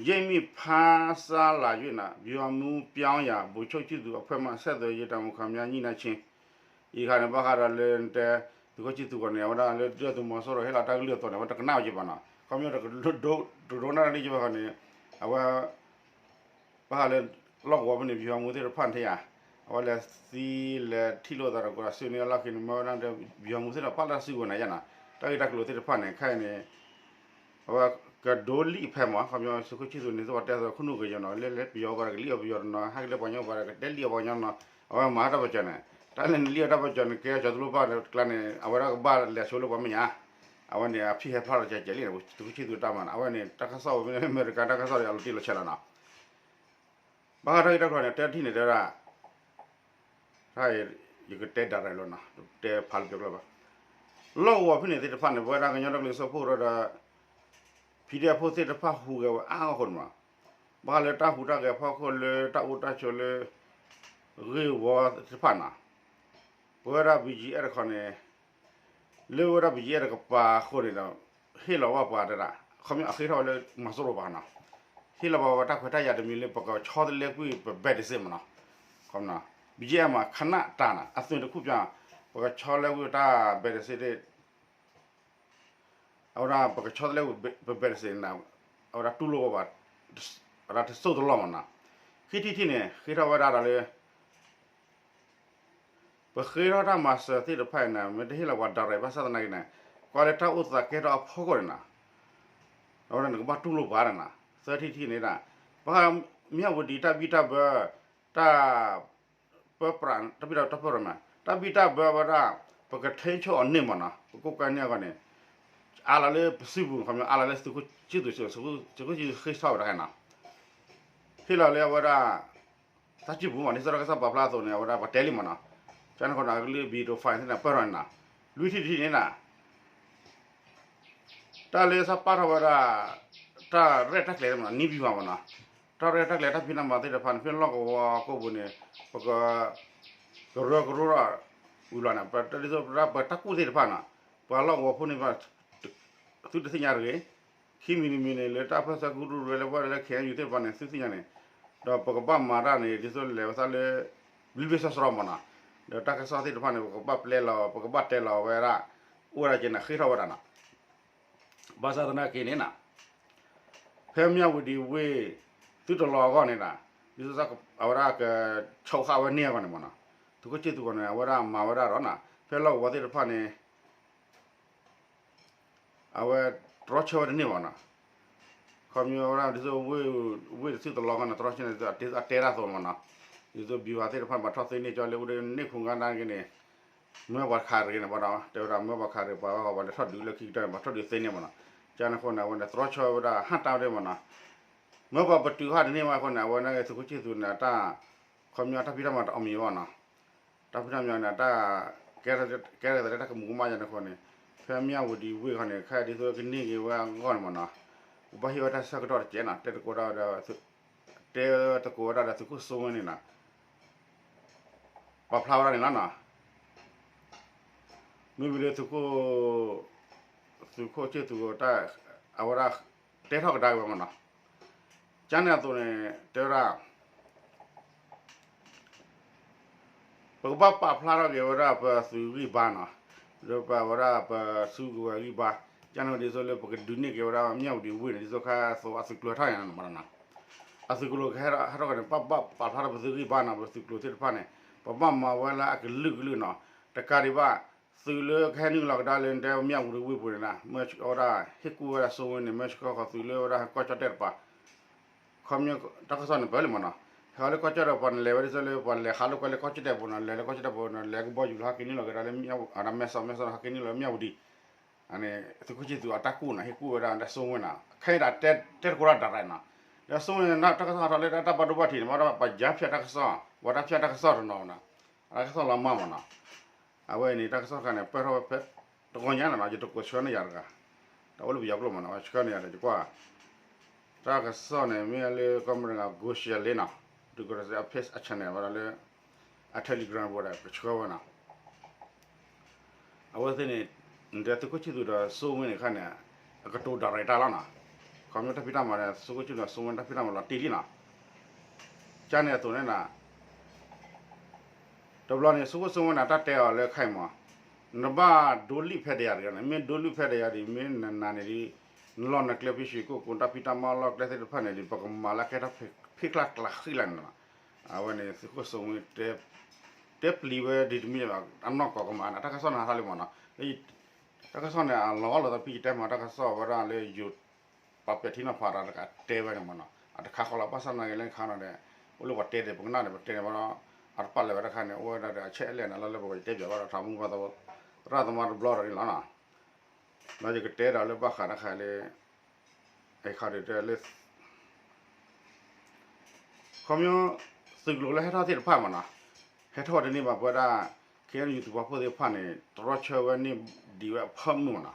ရိပ်မိဖျါဆားလာ၍ ဗျူဟာမှူးပြောင်းရာ ဗိုလ်ချုပ်ချစ်သူအဖွဲ့မှ ဆက်သွယ်ရေးတာဝန်ခံများ ညှိနှိုင်းခြင်း အံၤခါန့ၣ် ဘၣ်ဃးဒီးလၢနတဲ သုးခိၣ်ဆံသူးအဂီၢ်န့ၣ် အဝဲဒၣ်လၢဒုၣ်ဒါသုးမီၤစိရိၤဟ့ၣ်လီၤတၢ်ကလုၢ်အသိးန့ၣ် အဝဲတကနၣ်ဝဲက့ၤဘၣ်နီၤ, ခီဖျိတဒိကနၣ်တၢ်လၢယဘၣ်ဃီန့ၣ် အဝဲ ဘၣ်ဃးလၢ လီၢ်ကဝီၤဖဲန့ၣ် ဗျူဟာမှူးသ့ၣ်တဖၣ်န့ၣ်ဧါ, အဝဲလဲၤသံလဲၤထံၣ်လိာ်သးဒီး ကိးဒီးဆူန့ၣ်အလီၢ်ခံန့ၣ် မ့ၢ်ဝဲဒၣ် ဗျူဟာမှူးသ့ၣ်တဖၣ် ပာ်လီၤတၢ်စုကဝဲၤန့ၣ်ယါနီၤ, တၢ်ဂ့ၢ်တၢ်ကျိၤသ့ၣ်တဖၣ်န့ၣ် ခဲအံၤန့ၣ် အဝဲကဒိလံာ်ဖဲမး ခီဖျိသုးခိၣ်ဆံသူးန့ၣ် သုဝဲတဲအသိး ခိၣ်နူာ်ကယီၤနီၤ လၢလၢပယီၤပှၤဒီးကလံၣ်အီၣ်ပယီၤတနီၤ ဟဲက့ၤလၢပှၤကညီပှၤဒီးကတဲလံာ်အီၣ်ပှၤကညီနီၤ, အဝဲမၤတၢ်ပၢၢ်စၢၤန့ၣ် တၢ်လၢနလံၣ်အီၣ်တၢ်ပၢၢ်စၢၤန့ၣ် ကဲစီၤတလိၣ်ပၢ်တကျါန့ၣ် အဝဲဒၣ်ကဘၣ်လဲၤဆိလၢပှၤမဲာ်ညါ, အဝဲန့ၣ် အဖံၣ်ဟဲဖျါလီၤကဲကဲးလံန့ၣ် သုးခိၣ်ဆံသူးတၢ်မၤန့ၣ် အဝဲန့ၣ် တၢ်ကစီၣ်ဝဲမ့ၢ်လၢအမဲရကၤ တၢ်ကစီၣ်ဒီးအလီၤတံၢ်လီၤဆဲးလီၤနီၤ ဘၣ်ဃးတၢ်ဂ့ၢ်တၢ်ကျိၤန့ၣ် တၢ်ထံၣ်န့ၣ်တဲဝဲဒၣ် တၢ် ယကတဲဒၣ်ရဲၣ်လီၤနီၤ တဲဖးလၢပျီကျိာ်ဘၣ်, လီၢ်ကဝီၤဖဲန့ၣ်သ့ၣ်တဖၣ်န့ၣ် ပဝဲဒၣ်ကညီဒီကလုာ်စၢဖှိၣ်ကရၢဒီး ဖံဒဲဖိသ့ၣ်တဖၣ်ဟူးဂဲၤဝဲအါအါဃိန့ၣ်မး, ဘၣ်ဃးလၢတၢ်ဟူးတၢ်ဂဲၤဖီခိၣ်လၢတၢ်အိၣ်တၢ်ဆိးလၢ ဂ့ၢ်ဝီသ့ၣ်တဖၣ်နီၤ, ပဝဲဒၣ် ဘီၣ်ကၠံအဲၣ် တခီန့ၣ် လၢဝဲဒၣ် ဘီၣ်ကၠံအဲၣ် တကပၤအဃိန့ၣ်ဒီး ဟ့ၣ်လီၤဝဲပှၤတဒၣ် ခီဖျိအဃ့ထီၣ်ဝဲလၢမၤစိရိၤပှၤနီၤ, ဟ့ၣ်လီၤပှၤဝဲတၢ်ခွဲးတၢ်ယာ်တမံၤလၢပကဆီတလဲကွံာ်ပဘဲးတစ့ၢ်မးနီၤ, ခီ ဘီၣ်ကၠံအဲၣ် မၤခနၣ်တၢ်နီၤ အသွင်တစ်ခုပြ ပကဆီလဲကွံာ်တၢ်ဘဲးတစ့ၢ် အဝဲဒၣ်ပကဆီတလဲကွံာ်ပဘဲးတစ့ၢ်န့ၣ် အဝဲဒၣ်တူၢ်လိာ်ဝဲဘၣ် အဝဲဒၣ်တစိၢ်တလီၢ်မးနီၤ, ခံထံၣ်တထံၣ်န့ၣ် ဃ့ထီၣ်ဝဲဒၣ်ဒီးလၢ ပဃ့ထီၣ်တၢ်မၤစၢၤသ့ၣ်တဖၣ်အံၤန့ၣ် မ့ၢ်တဟ့ၣ်လီၤပှၤ direct ဘၣ်ဆၣ်သနာ်က့န့ၣ် ကွၢ်လၢတၢ်အိၣ်သးကဲထီၣ်အဖီခိၣ်န့ၣ်နီၤ, အဝဲဒၣ်နကဘၣ်တူၢ်လိာ်ပှၤန့ၣ်နီၤ, သၢထံၣ်တထံၣ်န့ၣ်ဒၣ် ဘၣ်ဃး မြဝတီ တၢ်ဘံၣ်တၢ်ဘၢ တၢ် ပၢပြး တၢ်ဘံၣ်တၢ်ဘၢ တၢ်ပၢပြးမး တၢ်ဘံၣ်တၢ်ဘၢဝဲဒၣ် ပကထိန်းချုပ်အီၤန့ၣ်မ့ၢ်နီၤ ပကိးကွဲန့ၢ်အဂီၢ်န့ၣ် အါလီၤလၢပစုပူၤ ခီပညီအါလီၤလၢသုးခိၣ်ဆံသူး သုးခိၣ်ဆံသူးဃ့ထီၣ်ဝဲတခါနီၤ ဟ့ၣ်လီၤလၢအဝဲဒၣ် တၢ်စုပူၤမ့ၢ် ဒ်သိးတၢ်ကစီၣ်ပာ်ဖျါအသိးန့ၣ် အဝဲဒၣ်ပှၤတဲလံမ့ၢ်နီၤ ကန့ၣ်အဃိန့ၣ် အကလုၢ် B two five သ့ၣ်န့ၣ် ပၢၢ်ထီၣ်န့ၣ်နီၤ လွံၢ်ထံၣ်တထံၣ်န့ၣ်နီၤ တၢ်လၢစးပာ်ထီၣ်ဝဲဒၣ် တၢ်ရဲၣ်တၢ်ကျဲၤမ့ၢ်နီၤ နံၣ်ဘံၣ်ဝါမ့ၢ်နီၤ တၢ်ရဲၣ်တၢ်ကျဲၤတၢ်ဖံးတၢ်မၤသ့ၣ်တဖၣ်န့ၣ် ဖဲလီၢ်ကဝီၤကိးပူၤန့ၣ် ပက ကရၢကရိထီၣ်ဝံၤလီၤန့ၣ် ပတၢ်ကူၣ်သ့ၣ်တဖၣ်နီၤ ပှၤလီၢ်ကဝီၤဖိန့ၣ် သုတသ့ၣ်ညါတဂ့ၤ ခံမံၤတမံၤန့ၣ် လၢတၢ်ပၢၢ်ဆၢကရူၢ်ကရၢလၢပှၤလၢ K N U သ့ၣ်တဖၣ်န့ၣ် သုသ့ၣ်ညါန့ၣ် ဒီးပကဘၣ်မၤတၢ်န့ၣ် ဒ်သိးလဲၤဝဲသးလၢ ဘျ့ဘျ့ဆှီဆှီမ့ၢ်နီၤ ဒီးတၢ်ကစီၣ်သ့ၣ်တဖၣ်န့ၣ် ပကဘၣ်ပျဲလီၤ ပကဘၣ်တဲလီၤဝဲဒၣ် အိၣ်ဝဲဒၣ်က့ၤန့ၣ် ဃ့ထီၣ်ဝဲဒၣ်နီၤ ဘၣ်ဆၣ်သနာ်က့န့ၣ်နီၤ ဖဲမၠၣ်ဝတံၤဝ့ၢ် သုတလီၤအဂီၢ်န့ၣ်နီၤ ဒ်သိးအဝဲဒၣ်က ဆိးဃာ်ဝဲန့ၢ်အဂီၢ်န့ၣ်မ့ၢ်နီၤ သုးခိၣ်ဆံသူးအဂီၢ်န့ၣ် အဝဲဒၣ်မၤဝဲဒၣ်ဒီးနီၤ ဖဲလီၢ်ကဝီၤသ့ၣ်တဖၣ်န့ၣ် အဝဲတြီဆၢဝဲတန့ၢ်ဘၣ်နီၤ ခီပညီဝဲဒၣ်ဒ်သိး ဝ့ၢ်တဆံတလီၤဃီန့ၣ် တြီဆၢန့ၣ် အတဲဒၣ်သိးမ့ၢ်နီၤ ဒ်သိးဘံၣ်ဝါသ့ၣ်တဖၣ်န့ၣ် ဘၣ်ထီၣ်သ့န့ၢ်ကၠီလၢအိၣ်ဒီးန့ၢ်ခိၣ်ဂၤဒၣ်က့ၤန့ၣ် မၢပှၤခးရ့ၣ်န့ၣ် ဘၣ်ဒီးတဲဝဲဒၣ်မၢပှၤခးရ့ၣ် ပှၤဝဲပှၤလဲၤထီၣ်ဒုးလၢခံကတၢၢ်န့ၣ် ဘၣ်ထီၣ်ဒုးသ့န့ၢ်မ့ၢ်နီၤ ကန့ၣ်အဃိန့ၣ် အဝဲန့ၣ်တြီဆၢဝဲဒၣ်ဟၣ်တၢ်ဝဲဒၣ်မ့ၢ်နီၤ မၢပှၤပတုာ်ဃာ်တန့ၢ်ဝဲအဃိန့ၣ် အဝဲန့ၣ်သုးခိၣ်ဆံသူးန့ၣ် တၢ် ခီပညီတၢ်ဖံးတၢ်မၤတအီၣ်မံၤဘၣ်နီၤ တၢ်ဖံးတၢ်မၤန့ၣ် တၢ် ကဲထီၣ်သးလၢတၢ်ကမူၤကမၣ်ယါန့ၣ်အဃိန့ၣ် ဖဲမၠၣ်ဝတံၤဝ့ၢ်ခီန့ၣ် ခဲအံၤဒ်သိးကန့ၢ်က့ၤဝဲအဂီၢ်န့ၣ်မ့ၢ်နီၤ ပဘၣ်ဟ့ၣ်ဝဲတၢ်ဆၢကတီၢ်တကဲးနီၤ တဲတကိးဒၣ်ဝဲဒီး တဲတကိးဝဲဒၣ်ဒီးသုးခိၣ်စိဝ့န့ၣ်နီၤ ပာ်ဖျါဝဲဒၣ်န့ၣ်လီၤနီၤ မ့မ့ၢ်လၢသုးခိၣ် သုးခိၣ်ဆံသူးတၢ် အဝဲဒၣ် တဲထီၣ်ကဒါက့ၤဝဲမ့ၢ်နီၤ ကန့ၣ်အသိးန့ၣ် တဲဝဲဒၣ် ပကဘၣ်ပာ်ဖျါထီၣ်က့ၤဝဲဒၣ်ပသုးဂံၢ်ဘါနီၤ ဒီးပဝဲဒၣ်ပစုကဝဲၤဂံၢ်ဘါ ကန့ၣ်ဒ်သိးလၢပကဒုးန့ၢ်က့ၤဝဲဒၣ်မၠၣ်ဝတံၤဝ့ၢ်န့ၣ် ဒ်သိးခါအသိးအသုးကျိၤဟဲထီၣ်ညါန့ၣ်မ့ၢ်နီၤ အသုးကျိၤကဟဲထီၣ်ကန့ၣ် ပဘၣ်ပာ်ဖျါထီၣ်ပသုးဂံၢ်ဘါနီၤ ပသုးကျိၤသ့ၣ်တဖၣ်န့ၣ် ပဘၣ်မၤဝဲလၢအကလုာ်ကလုာ်နီၤ တကးဒံးဘၣ် သုးလၢကဟဲနုာ်လီၤကဒါလၢတဲမၠၣ်ဝတံၤဝ့ၢ်ပူၤန့ၣ်နီၤ မၢဝဲဒၣ်ဟ့ၣ်ကူၣ်ဝဲဒၣ်စိဝ့န့ၣ် မၢဆှၢဃီၤသုးလၢဝဲဒၣ်ကီၢ်ကၠီၣ်တဲၣ်တပၤ ခီပညီတၢ်ကစီၣ်န့ၣ်ပၢၢ်လံမ့ၢ်နီၤ ဟဲလၢကီၢ်ကၠီၣ်တဲၣ်တပၤန့ၣ် လဲၤဝဲဒ်သိးလၢပှၤလဲၤဟးလိာ်ကွဲလၢကီၢ်ကၠီၣ်တဲၣ်ပူၤနီၤ လဲၤလၢကီၢ်ကၠီၣ်တဲၣ်ပူၤနီၤ လဲၤကဘီယူၤလၢဟဲက့ၤနုာ်လီၤကဒါလၢ မဲဆီး မဲဆီးဟဲက့ၤနုာ်လီၤမၠၣ်ဝတံၤ အန့ၣ် သုးခိၣ်ဆံသူးအတၢ်ကူၣ်နီၤ ဟ့ၣ်ကူၣ်ဝဲဒၣ်ဒီးစိဝ့နီၤ ခဲအံၤဒၣ်တဲတကိးဒၣ်ဒၣ်ရၣ်နီၤ ဒီးစိဝ့န့ၣ် တၢ်ကစီၣ်ဟးထီၣ်လၢတၢ်ဘၣ်ဒိဘၣ်ထံးန့ၣ် ဘၣ်ဒီးပယါဖၠၣ်တၢ်ကစီၣ် ပှၤတၢ်ဖၠၣ်တၢ်ကစီၣ်တနီၤနီၤ အတၢ်ကစီၣ်လီၤမၢ်မ့ၢ်နီၤ အဝဲအံၤန့ၣ် တၢ်ကစီၣ်တခါန့ၣ် ပၢၢ်ထီၣ်ဝဲဖဲ တဂီၤညါန့ၣ်နီၤ ယတကိးဆှၢန့ၢ်ယၤတဂၤ တၢ်အိၣ်လၢပယီၤကျိာ်မ့ၢ်နီၤ ဆှၢန့ၢ်ယၤဒီးယကွၢ် တၢ်ကစီၣ်န့ၣ် မ့ၢ်လၢကီၢ်မရၢ်ဂၤ Goshen လံနီၤ ဒုးကရၢစဲးအ page အ channel ဝဲဒၣ်လၢ အ Telegram ပူၤဒီး ကဆှၢဝဲနီၤ အဝဲသ့ၣ်န့ၣ် နတဲသုးခိၣ်ဆံသူးဒီးစိဝ့န့ၣ်ခါန့ၣ် အကတိၤဒၣ်ရဲၣ်တၢ်လီၤနီၤ ခီပညီတၢ်ဖံးတၢ်မၤဒီး သုးခိၣ်ဆံသူးဒီးစိဝ့တၢ်ဖံးတၢ်မၤလီၤတံၢ်လံနီၤ ကန့ၣ်အသိးန့ၣ်နီၤ တဘျီန့ၣ် သုးခိၣ်စိဝ့န့ၣ် တၢ်တဲအီၤလၢခဲအံၤမး နဘၣ်ဒိလံၣ်ဖဲဒယၤတဂၤန့ၣ် မ့ၢ်ဒိလံၣ်ဖဲဒယၤဒ် မ့ၢ်နနာ်န့ၣ်ဒ် နလီၢ်နကျဲဖံးဆံးကိၣ်ကိၣ် တၢ်ဖံးတၢ်မၤလီၢ်ကျဲသ့ၣ်တဖၣ်န့ၣ်ဒ် ပကမၤလၢကဲထီၣ်ဖံးကျါကျါဃံလါန့ၣ်လီၤ. အဝဲန့ၣ် သုးခိၣ်စိဝ့ တဲပျံၤဝဲဒ်တမံၤဘၣ် အနီၢ်ကီၢ်ကမၤန့ၣ် တၢ်ကစီၣ်န့ၣ်ဟးထီၣ်လံမးနီၤ တၢ်ကစီၣ်န့ၣ် အလီၤဂာ်လိာ်သးဖံးယတဲမး တၢ်ကစီၣ်ဝဲဒၣ်လၢယိၤ ပာ်ပဲာ်ထံနီၤဖးတၢ်တကးတဲဝဲန့ၣ်မးနီၤ အတခါဃီလီၤ ဘၣ်ဆၣ်သနာ်က့လၢခါနီၤဒီး အိၣ်လၢပှၤတဲဒၣ် ပကနၣ်ဒီး ပတဲန့ၣ်မးနီၤ အတပာ်လၢၤဝဲတခါန့ၣ် အိၣ်ဝဲဒၣ်ဒီးအဆဲးလဲၣ်န့ၣ် လၢလၢပှဲၤပှဲၤယတဲပၠးဘၣ်ဒီး ထးမူဘၣ်သ သရၣ်သမါတဘျီဒီးန့ၣ်လီၤနီၤ ဒီးယကတဲဒီးလၢဘၣ်ဃးတခါလၢ အခါဒုးတဲလၢ ခီပညီ သုးကျိၤလၢဟဲထီၣ်သ့ၣ်တဖၣ်မးနီၤ ဟဲထီၣ်ဝဲတန့ၢ်ဘၣ် ပဝဲဒၣ် ခ့ၣ်အဲၣ်ယူၣ် သုးပာ်ဖှိၣ်သ့ၣ်တဖၣ်န့ၣ် တြီဆၢဝဲန့ၢ်ဒံးဝဲအဖၢမုၢ်မးနီၤ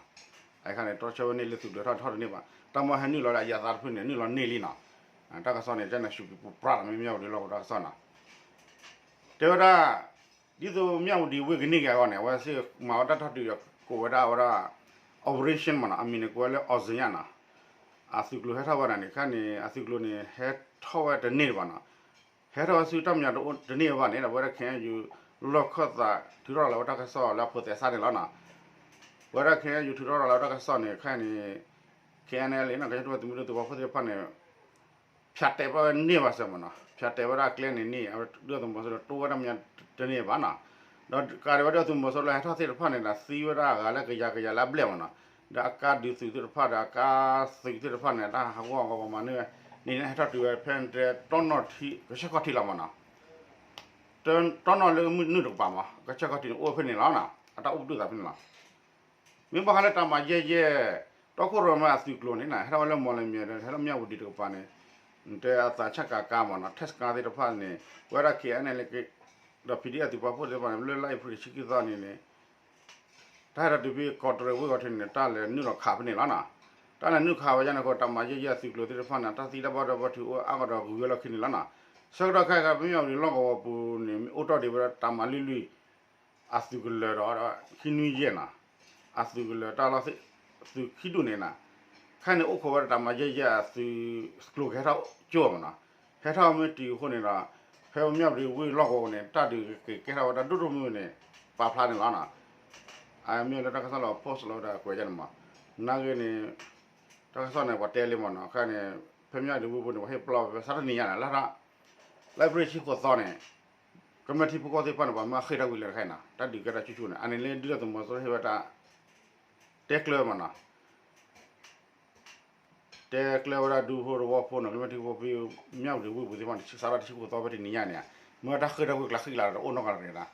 အခါန့ၣ် တြီဆၢဝဲန့ၢ်လၢသုးကျိၤထီၣ်ထီၣ်တန့ၢ်ဘၣ် တၢ်မ့ၢ်ဟဲနုာ်လီၤလၢအယၤသးတဖုန့ၣ် နုာ်လီၤန့ၢ်လံနီၤ တၢ်ကစီၣ်န့ၣ် ကန့ၣ်စူးပူၤပြးလီၤ မ့ၢ်မၠၣ်ဝတံၤလီၢ်ကဝီၤတၢ်ကစီၣ်နီၤ တဲဝဲဒၣ် ဒ်သိးမၠၣ်ဝတံၤဝ့ၢ်ကန့ၢ်က့ၤအဂီၢ်န့ၣ် အဝဲသ့ၣ်မၤဝဲတၢ်ထီၣ်တုၤဒီး ကိးဝဲဒၣ်ဝဲဒၣ် operation မးနီၤ အမံၤန့ၣ်ကိးဝဲလၢ Ozenia နီၤ အသုးကျိၤဟဲထီၣ်ဝဲဒၣ်န့ၣ် ခါန့ၣ် အသုးကျိၤန့ၣ် ဟဲထီၣ်ဝဲတန့ၢ်ဘၣ်နီၤ ဟဲထီၣ်ဝဲဆူတၢ်မံၤတအိၣ်တန့ၢ်ဘၣ်န့ၣ် ဒီးပဝဲဒၣ် ခ့ၣ်အဲၣ်ယူၣ် လီၢ်ခၢၣ်သးထုးထီၣ်လီၤဝဲတၢ်ကစီၣ်လၢအဖိးသဲးစးန့ၣ်လီၤနီၤ ပဝဲဒၣ် ခ့ၣ်အဲၣ်ယူၣ် ထုးထီၣ်လီၤဝဲတၢ်ကစီၣ်န့ၣ် ခဲအံၤန့ၣ် ခ့ၣ်အဲၣ်ယူၣ် လံနီၤ ကညီတဝဲသုးမုၢ်ဒိၣ်သုးပာ်ဖှိၣ်သ့ၣ်တဖၣ်န့ၣ် ဖၠးတဲာ်ပာ်ဝဲန့ၢ်ဘၣ်စၢၤမးနီၤ ဖၠးတဲာ်ဝဲဒၣ်ကျဲန့ၣ်န့ၣ် ဒုၣ်ဒါသုးမီၤစိရိၤတိဝဲဒၣ်မ့ၢ်တန့ၢ်ဘၣ်နီၤ ဒီးကးဒံးဝဲဒၣ်သုးမီၤစိရိၤလၢဟဲထီၣ်သ့ၣ်တဖၣ်န့ၣ်ဒီး သံဝဲဒၣ်အဂၤလၢကယၤကယၤလၢအဘျဲၣ်မးနီၤ ဒီးအကါဒုးသုးသ့ၣ်တဖၣ်ဒီးအကါသုးသ့ၣ်တဖၣ်န့ၣ် တၢ်ဟးဂီၤအဂီၤပှၤမၤန့ၢ်ဝဲ န့ၣ်န့ၣ်ဟဲထီၣ်တုၤဝဲဖဲတဲတီနီၣ်ထံ ကဆှီခီၣ်ထံးလီၤမးနီၤ တီနီၣ်လၢမုၢ်နုာ်တကပၤမး ကဆၢကတီၢ်န့ၣ်အိၣ်ဖဲန့ၣ်လီၤနီၤ အတၢ်အိၣ်ပတုာ်သးဖဲန့ၣ်လီၤ. မ့ၢ်ဘၣ်ဃးလၢတၢ်မၤယဲၢ်ယဲၢ် တီခိၣ်ရိၣ်မဲအသုးကျိၤန့ၣ်နီၤ ဟဲထီၣ်ဝဲလၢမီၢ်လမၠဲၣ်ဒီး ဟဲထီၣ်မၠၣ်ဝတံၤတကပၤန့ၣ် တဲအသးဆၣ်ကၤကါမးနီၤ test ကါသ့ၣ်တဖၣ်န့ၣ် ပဝဲဒၣ် ခ့ၣ်အဲၣ်အန်အဲလ် ဒီး ပီၣ်ဒံၣ်အသုးပာ်ဖှိၣ်သ့ၣ်တဖၣ်န့ၣ် လၢလါအ့ဖြ့ၣ်ခံဆံခံသီန့ၣ်န့ၣ် တၢ်ဟဲထီၣ်တုၤဖဲကီးတရံးဝ့ၢ်ဂီၤထံးန့ၣ် တၢ်လဲၤနုာ်လီၤခးဖဲန့ၣ်လီၤနီၤ. တၢ်လဲၤနုာ်ခးဝဲဒၣ်န့ၣ်အဃိ တၢ်မၤယဲၢ်ယဲၢ်အသုးကျိၤသ့ၣ်တဖၣ်န့ၣ် တၢ်သံတၢ်ဘၣ်ဒိဘၣ်ထံးအိၣ်အါဂီၢ်ဒီးဂုၤဝဲလီၢ်ခံန့ၣ်လီၤနီၤ. ဆၢကတီၢ်ခဲအံၤ ပမ့ၢ်အီၤဒံးလီၢ်ကဝီၤပူၤန့ၣ် မ့ၢ်အိၣ်ထီၣ်ဒံးဝဲဒၣ်တၢ်မၤလွံၢ်လွံၢ် အသုးကလၢၤဒီး ခံနွံယဲၢ်နီၤ အသုးကလၢၤတၢ်လီၢ် သုးခံဒူၣ်န့ၣ်နီၤ ခဲအံၤန့ၣ်အိၣ်ခိးဝဲဒၣ်တၢ်မၤယဲၢ်ယဲၢ်အသုးကျိၤကဟဲထီၣ်ကၠိမးနီၤ. ဟဲထီၣ်မ့ၢ်တုၤအဃိန့ၣ်ဒီး ဖဲမၠၣ်ဝတံၤဝ့ၢ်လီၢ်ကဝီၤပူၤန့ၣ် တၢ်ဒုးကကဲထီၣ်ဝဲဒၣ်ဒိၣ်ဒိၣ်မုၢ်မုၢ်န့ၣ် ပာ်ဖျါန့ၣ်လီၤနီၤ. အမ့ၢ်လၢတၢ်ကစီၣ်လီၤ post လီၤဝဲဒၣ်ကွဲးယဲၢ်န့ၣ်မး နာ်ဂ့ၤန့ၣ် တၢ်ကစီၣ်န့ၣ် ပှၤတဲလံမးနီၤ ခဲအံၤန့ၣ် ဖဲမၠၣ်ဝတံၤဝ့ၢ်ပူၤန့ၣ် ပှၤဟ့ၣ်ပျီၢ်ဝဲဖဲဆါတနံၤညါန့ၣ် လၢ လါအ့ဖြ့ၣ်ခံဆံဃိးသီန့ၣ် ကမျၢၢ်ထံဖိကီၢ်ဖိသ့ၣ်တဖၣ်န့ၣ် ပှၤမၢဃ့ၢ်တၢ်ဝံၤလၢတခါအံၤနီၤ တၢ်ဒုးကဲထီၣ်ဆူၣ်ဆူၣ်န့ၣ် အန့ၣ်လၢဒုၣ်ဒါသုးမီၤစိရိၤဟ့ၣ်ဝဲတၢ် တဲကျၢၤမးနီၤ တဲကျၢၤဝဲဒၣ်ဒူဖိသဝီဖိနီၤ ကမျၢၢ်ထံဖိကီၢ်ဖိဖဲမၠၣ်ဝတံၤဝ့ၢ်ပူၤသ့ၣ်တဖၣ်န့ၣ် စးထီၣ်တဆံဃိးသီဖဲတနံၤညါန့ၣ် မ့ၢ်တၢ်ဃ့ၢ်တၢ်ဝံၤကျါဃ့ၢ်ကျါဒီးတအိၣ်နီတဂၤတဂ့ၤနီၤ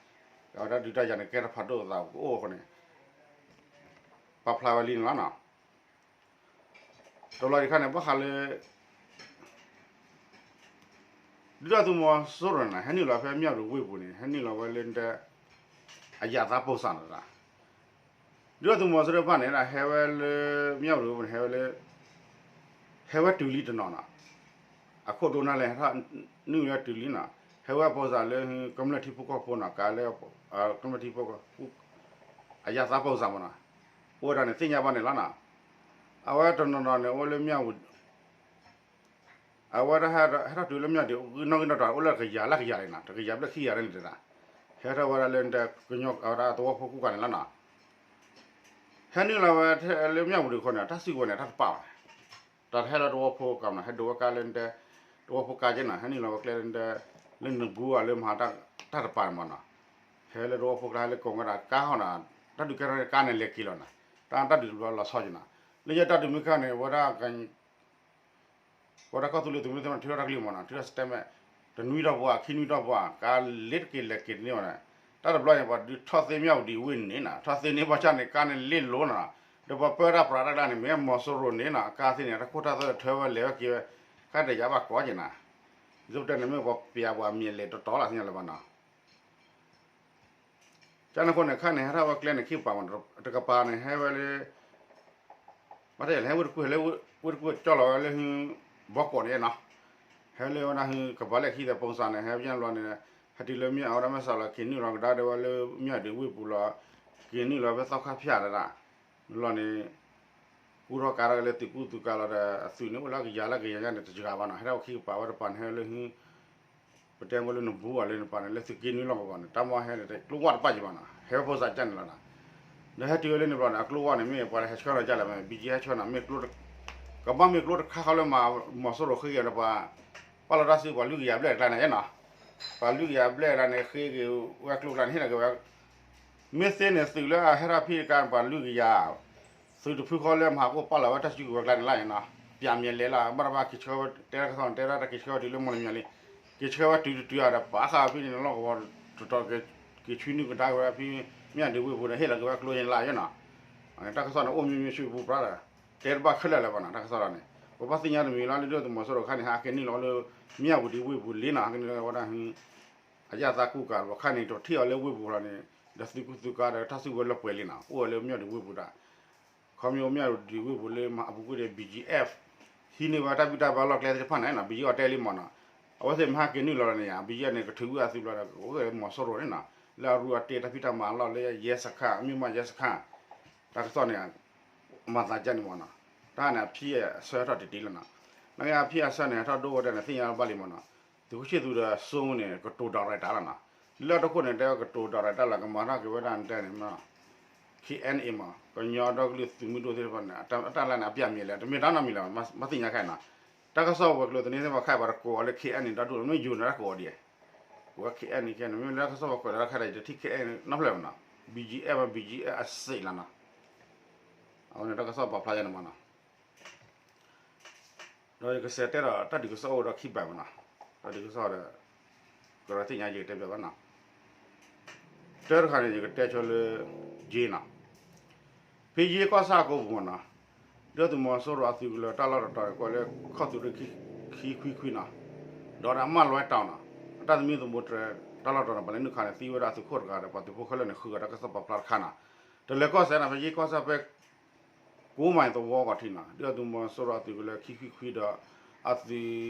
အဝဲဒၣ်ဒုးတၢ်ယၤန့ၣ် ကဲထီၣ်ဖးဒိၣ်သးကအိၣ်အဃိန့ၣ် ပာ်ဖျါဝဲလံန့ၣ်လီၤနီၤ. တဘျီတခါန့ၣ် ဘၣ်ဃးလၢ ဒုၣ်ဒါသုးမီၤစိရိၤန့ၣ် ဟဲနုာ်လီၤဖဲမၠၣ်ဝတံၤဝ့ၢ်ပူၤန့ၣ် ဟဲနုာ်လီၤဝဲလၢ အယၤသးပူၤစၢ်န့ၣ် ဒုၣ်ဒါသုးမီၤစိရိၤတဖၣ်န့ၣ် ဟဲဝဲလၢမၠၣ်ဝတံၤဝ့ၢ်ပူၤန့ၣ် ဟဲဝဲလၢ ဟဲဝဲတုၤလံတနီၤနီၤ အခိၣ်ဒိနၤလဲၣ် ဟဲထီၣ်နုာ်ဝဲတုၤလံနီၤ ဟဲဝဲပူၤစၢ်လၢ ကမျၢၢ်ထံဖိကီၢ်ဖိနီၤ ကးလၢ ကမျၢၢ်ထံဖိကီၢ်ဖိ အယၤသးပူၤစၢ်မးနီၤ အိၣ်ဝဲဒၣ်န့ၣ်သ့ၣ်ညါဘၣ်န့ၣ်လီၤနီၤ အဝဲတနီၤနီၤန့ၣ် အိၣ်လၢမၠၣ်ဝတံၤ အဝဲဒၣ်ဟဲထီၣ်တုၤလၢမၠၣ်ဝတံၤ နီၣ်ဂံၢ်နီၣ်ဒွး အိၣ်လၢတကယၤလၢကယၤလံနီၤ တကယၤဘျဲၣ်ခံကယၤလၢန့ၣ်တဒၣ် ဟဲထီၣ်ဝဲဒၣ်လၢ ကညီအဝဲဒၣ်သဝီဖိကူၣ်ကၤန့ၣ်လီၤနီၤ ဟဲနုာ်လီၤဝဲလၢမၠၣ်ဝတံၤအဃိန့ၣ် တၢ်စုကဝဲၤန့ၣ် တၢ်တပာ်ဘၣ် တၢ်တဟဲလၢသဝီဖိကၤမးနီၤ ဟဲဒိးဝဲကါလၢ သဝီဖိကါက့နီၤ ဟဲနုာ်လီၤဝဲကျဲလၢ လၢနဘူးအလၢမဟါ တၢ်တပာ်န့ၣ်မးနီၤ ဟဲလၢသဝီဖိကျါ ဟဲလၢကိးဝဲဒၣ်ကါဟီနီၤ တၢ်ဒုးကဲထီၣ်န့ၣ် ကါန့ၣ်လဲၤက့ၤလီၤနီၤ တၢ်တၢ်ဒုးတဘျီလီၤဆီက့နီၤ လၢညါတၢ်ဒုးမ့ၢ်ခါန့ၣ် ဝဲဒၣ် ပဝဲဒၣ်ကီၢ်သူလ့ၤသုးမုၢ်သ့ၣ်တဖၣ်န့ၣ် ထုးထီၣ်တၢ်ကလုၢ်မးနီၤ ထုးထီၣ် statement တနွံထီၣ်ပှၤ ခံနွံထီၣ်ပှၤ ကါလ့တက့ၤလဲၤက့ၤတန့ၢ်ဘၣ်န့ၣ် တၢ်တဘျီန့ၣ် ပှၤဒုးထီၣ်သ့မၠၣ်ဝတံၤဝ့ၢ်န့ၣ်နီၤ ထီၣ်သ့န့ၢ်ဘၣ်ဆၣ်န့ၣ် ကါန့ၣ်လ့လိၤနီၤ ဒီးပှၤပၢတၢ်ပြးတၢ်ကျါန့ၣ် မ့ၢ်မီၤစိရိၤန့ၣ်နီၤ ကါသ့န့ၣ် တၢ်ခိၣ်တၢ်သွဲၣ်ထၢဝဲလဲၤဝဲက့ၤဝဲ ကါတယၤဘၣ်ကိးက့နီၤ ဒ်သိးပတဲန့ၣ် မ့ၢ်ပှၤပျးပှၤမံၤလဲၤတတီၤလီၤသ့ၣ်ညါလၢၤဘၣ်နီၤ ကန့ၣ်အဃိန့ၣ် ခါန့ၣ် ဟဲထီၣ်ဝဲကျဲန့ၣ်ခံကပၤမး တကပၤန့ၣ် ဟဲဝဲလၢ ဘၣ်တလဲၣ် ဟဲဝ့ၢ်တကူၣ် ဟဲလၢဝ့ၢ်တကူၣ်ကၠီလီၤဝဲလၢ ဘီကီးန့ၣ်နီၤ ဟဲလၢဝဲဒၣ် ကပၤလဲၣ်ခံသဲး ပုံစံ န့ၣ် ဟဲဝဲညါဘျီန့ၣ် ဟဲတုၤလၢမ့ၢ်အဝဲဒၣ်မဲၢ်စးလီၤ က့ၤနုာ်လီၤကဒါဒီးဝဲလၢမၠၣ်ဝတံၤဝ့ၢ်ပူၤလီၤ က့ၤနုာ်လီၤဖဲသီခါဖၠၣ်ဒၣ် ဘျီန့ၣ် ကူထီၣ်ကါထီၣ်က့ၤလၢသုးကူသုးကၤလီၤဒီး အသုးန့ၣ်အိၣ်လၢကယၤလၢကယၤညါန့ၣ် တစှၤဘၣ်နီၤ ဟဲထီၣ်ဝဲခံကပၤဝဲတပၤန့ၣ် ဟဲလၢ ပတဲဝဲလၢနဘူးအီၤလၢနပၤန့ၣ် လၢသုးက့နွံလီၢ်ကဝီၤန့ၣ် တၢ်မီၢ်ဟဲန့ၣ် ကျိဝၢ်တပၣ်က့ၤဘၣ်နီၤ ဟဲဝဲဖိစးကၢ်န့ၣ်လီၤနီၤ ဒီးဟဲတုၤဝဲလၢန့ၣ်ဘျီန့ၣ် အကျိဝၢ်န့ၣ် မ့ၢ်ပှၤလၢဟဲဆှၢလီၤကၢ်လၢၤ ဘံၣ်ကၠံဟဲဆှၢနီၤ မ့ၢ်ကျိ ကဘၣ်မ့ၢ်ကျိတခါဃီလၢမၤမီၤစိရိၤဃ့က့ၤလၢပှၤ ပာ်လီၤတၢ်စုပှၤလွံၢ်ကယၤဘျဲၣ်တကျါန့ၣ်နီၤ ပှၤလွံၢ်ကယၤဘျဲၣ်တကျါန့ၣ် ဃ့က့ၤဝဲကျိတကျါန့ၣ် ဟ့ၣ်လီၤက့ၤဝဲ မ့ၢ်သ့န့ၣ် သုးလၢအဟဲထီၣ်ဖံးတခါန့ၣ် ပှၤလွံၢ်ကယၤ သုးတဖုဃီလၢမၤဟးဂီၤပာ်လီၤဝဲတၢ်စုကဝဲၤကျါန့ၣ်လီၤနီၤ ပျးမံၤလဲၤလီၤ ဘၣ်တဘၣ်က့ၤဆှၢဝဲ တဲတၢ်ကစီၣ်န့ၣ် တဲဒၣ်တၢ်က့ၤဆှၢဝဲတုၤလၢမီၢ်လမၠဲၤလံ က့ၤဆှၢဝဲတုၤတတုၤအဒီး ပာ်ဃာ်ဖဲန့ၣ်လီၢ်ကဝီၤတတီၤ က့ၤဆူနုာ်ကဒါက့ၤဝဲဖဲ မၠၣ်ဒုးဝ့ၢ်ပူၤဒီး ဟ့ၣ်လီၤက့ၤဝဲကျိန့ၣ်လီၤနီၤ တၢ်ကစီၣ်န့ၣ် အိၣ်မံၤမံၤဆူပူၤပြါဒီး တဲတဘၣ်ခဲလၢာ်လၢၤဘၣ်နီၤ တၢ်ကစီၣ်လီၤန့ၣ် ပဘၣ်သ့ၣ်ညါတမံၤလီၤ လၢဒုၣ်ဒါသုးမီၤစိရိၤခါန့ၣ် ဟဲက့ၤနုာ်လီၤလၢ မၠၣ်ဝတံၤဝ့ၢ်ပူၤလံနီၤ ဟဲက့ၤနုာ်လီၤဝဲဒၣ် အယၣ်သးကူကၤ ပှၤခါန့ၣ် တထံၣ်အီၤလၢဝ့ၢ်ပူၤလီၤန့ၣ် ဒီးသုးကူသုးကၤဒီးတၢ်စုကဝဲၤလၢပှဲၤလံနီၤ အိၣ်ဝဲလၢမၠၣ်ဒုးဝ့ၢ်ပူၤဒၣ် ခီမ့ၢ်မၠၣ်ဒုးဝ့ၢ်ပူၤလၢအပူၤကွံာ်ဒီး ဘံၣ်ကၠံအ့ၣ် ဟံးန့ၢ်ဝဲတၢ်ဘံၣ်တၢ်ဘၢလီၢ်ကျဲသ့ၣ်တဖၣ်န့ၣ်နီၤ ဘံၣ်ကၠံအ့ၣ်တဲလံမးနီၤ အဝဲသ့ၣ်မ့ၢ်ဟဲက့ၤနုာ်လီၤလီၤန့ၣ် ဘံၣ်ကၠံအ့ၣ်န့ၣ် ကထုးဝံၣ်အသုးဘျီဒီး ကအိၣ်ဝဲမီၤစိရိၤန့ၣ်နီၤ လၢအရူအတ့တၢ်ဖံးတၢ်မၤအလီၢ်လၢယဲစခန်း မ့ၢ်မးယဲစခန်း တၢ်ကစီၣ်န့ၣ် မၤသးဒ်န့ၣ်မးနီၤ တၢ်န့ၣ်အဖံအဆၢထီၣ်တတ့လီၤနီၤ နက့အဖံအဆၢန့ၣ် ဟဲထီၣ်ဒိဝဲဒၣ်န့ၣ် သ့ၣ်ညါဘၣ်လံမးနီၤ သုးခိၣ်ဆံၣ်သူးဒီးစိမူန့ၣ် ကတိၤ director လီၤနီၤ လၢတခိၣ်န့ၣ် တဲဝဲကတိၤ director လီၤ ကမၤထီၣ်က့ၤဝဲဒၣ်တဲန့ၣ်မး ခ့ၣ်အဲၣ်အံၣ်မး ကညီဒီကလုာ်သုးမုၢ်ဒိၣ်သ့ၣ်တဖၣ်န့ၣ် တၢ်လၢန့ၣ် အပျးမံၤလဲၣ် တမ့ၢ်တၢ်နီတမံၤလီၤ မ့ၢ်သ့ၣ်ညါခဲအံၤနီၤ တၢ်ကစီၣ်ဝဲၤကျိၤသန့သ့ၣ်တဖၣ်ခဲအံၤ ပှၤတကိးအီၤလၢ ခ့ၣ်အဲၣ်အံၣ် ဒီဒူၣ် မ့ၢ်ယိၤန့ၣ်တၢ်ကိးအီၤဒ် ပဝဲ ခ့ၣ်အဲၣ်အံၣ် ခဲအံၤန့ၣ် မ့ၢ်လၢတၢ်ကစီၣ်ပှၤကွဲးလီၤတၢ်ခဲအံၤ ယတထံၣ် ခ့ၣ်အဲၣ်အံၣ် နီတဖျၢၣ်မးနီၤ ဘံၣ်ကၠံအ့ၣ် မး ဘံၣ်ကၠံအ့ၣ် အစ့လီၤနီၤ အဝဲန့ၣ်တၢ်ကစီၣ်ပာ်ဖျါယါန့ၣ်မးနီၤ ဒီးယကစးတဲဒီးတၢ်ဒုးကစီၣ်အိၣ်ဒီးခံဘးမးနီၤ တၢ်ဒုးကစီၣ်ဒီး ကသ့ၣ်ညါယကတဲဘၣ်ဘၣ်နီၤ. တၢတခါန့ၣ် ယကတဲဆိလၢ ယ့နီၤ, ဖဲယ့ကီၢ်ဆၣ်အကိပူၤမ့ၢ်နီၤ, ဒုၣ်ဒါသုးမီၤစိရိၤအသုးကလၢၤတၢ်လီၢ်တတီၤန့ၣ် ကိးလၢခီၣ်သုးရ့ၣ်ခံခွံခွံနီၤ, ဒီးဒၣ်မၢ်လွဲတီၤနီၤ, အတၢ်သမံသမိးတြဲၤတၢ်လီၢ်တတီၤန့ၣ် ပှၤလဲၤနုာ်ခးန့ၣ် သံဝဲဒၣ်အသုးခိၣ်တဂၤဒီး ပှၤသုးဖိခဲလၢာ်န့ၣ် ဃုဂၤဒီးကစီၣ်ပာ်ဖျါတခါနီၤ. တလဲၤကီၢ်စဲၤနီၤ ဖဲယ့ကီၢ်ဆၣ်ဖဲ ကိးမံၤသဝီကီၢ်ထံးနီၤ, ဒုၣ်ဒါသုးမီၤစိရိၤအသုးကလၢၤခံခွံခွံဒီး အသုး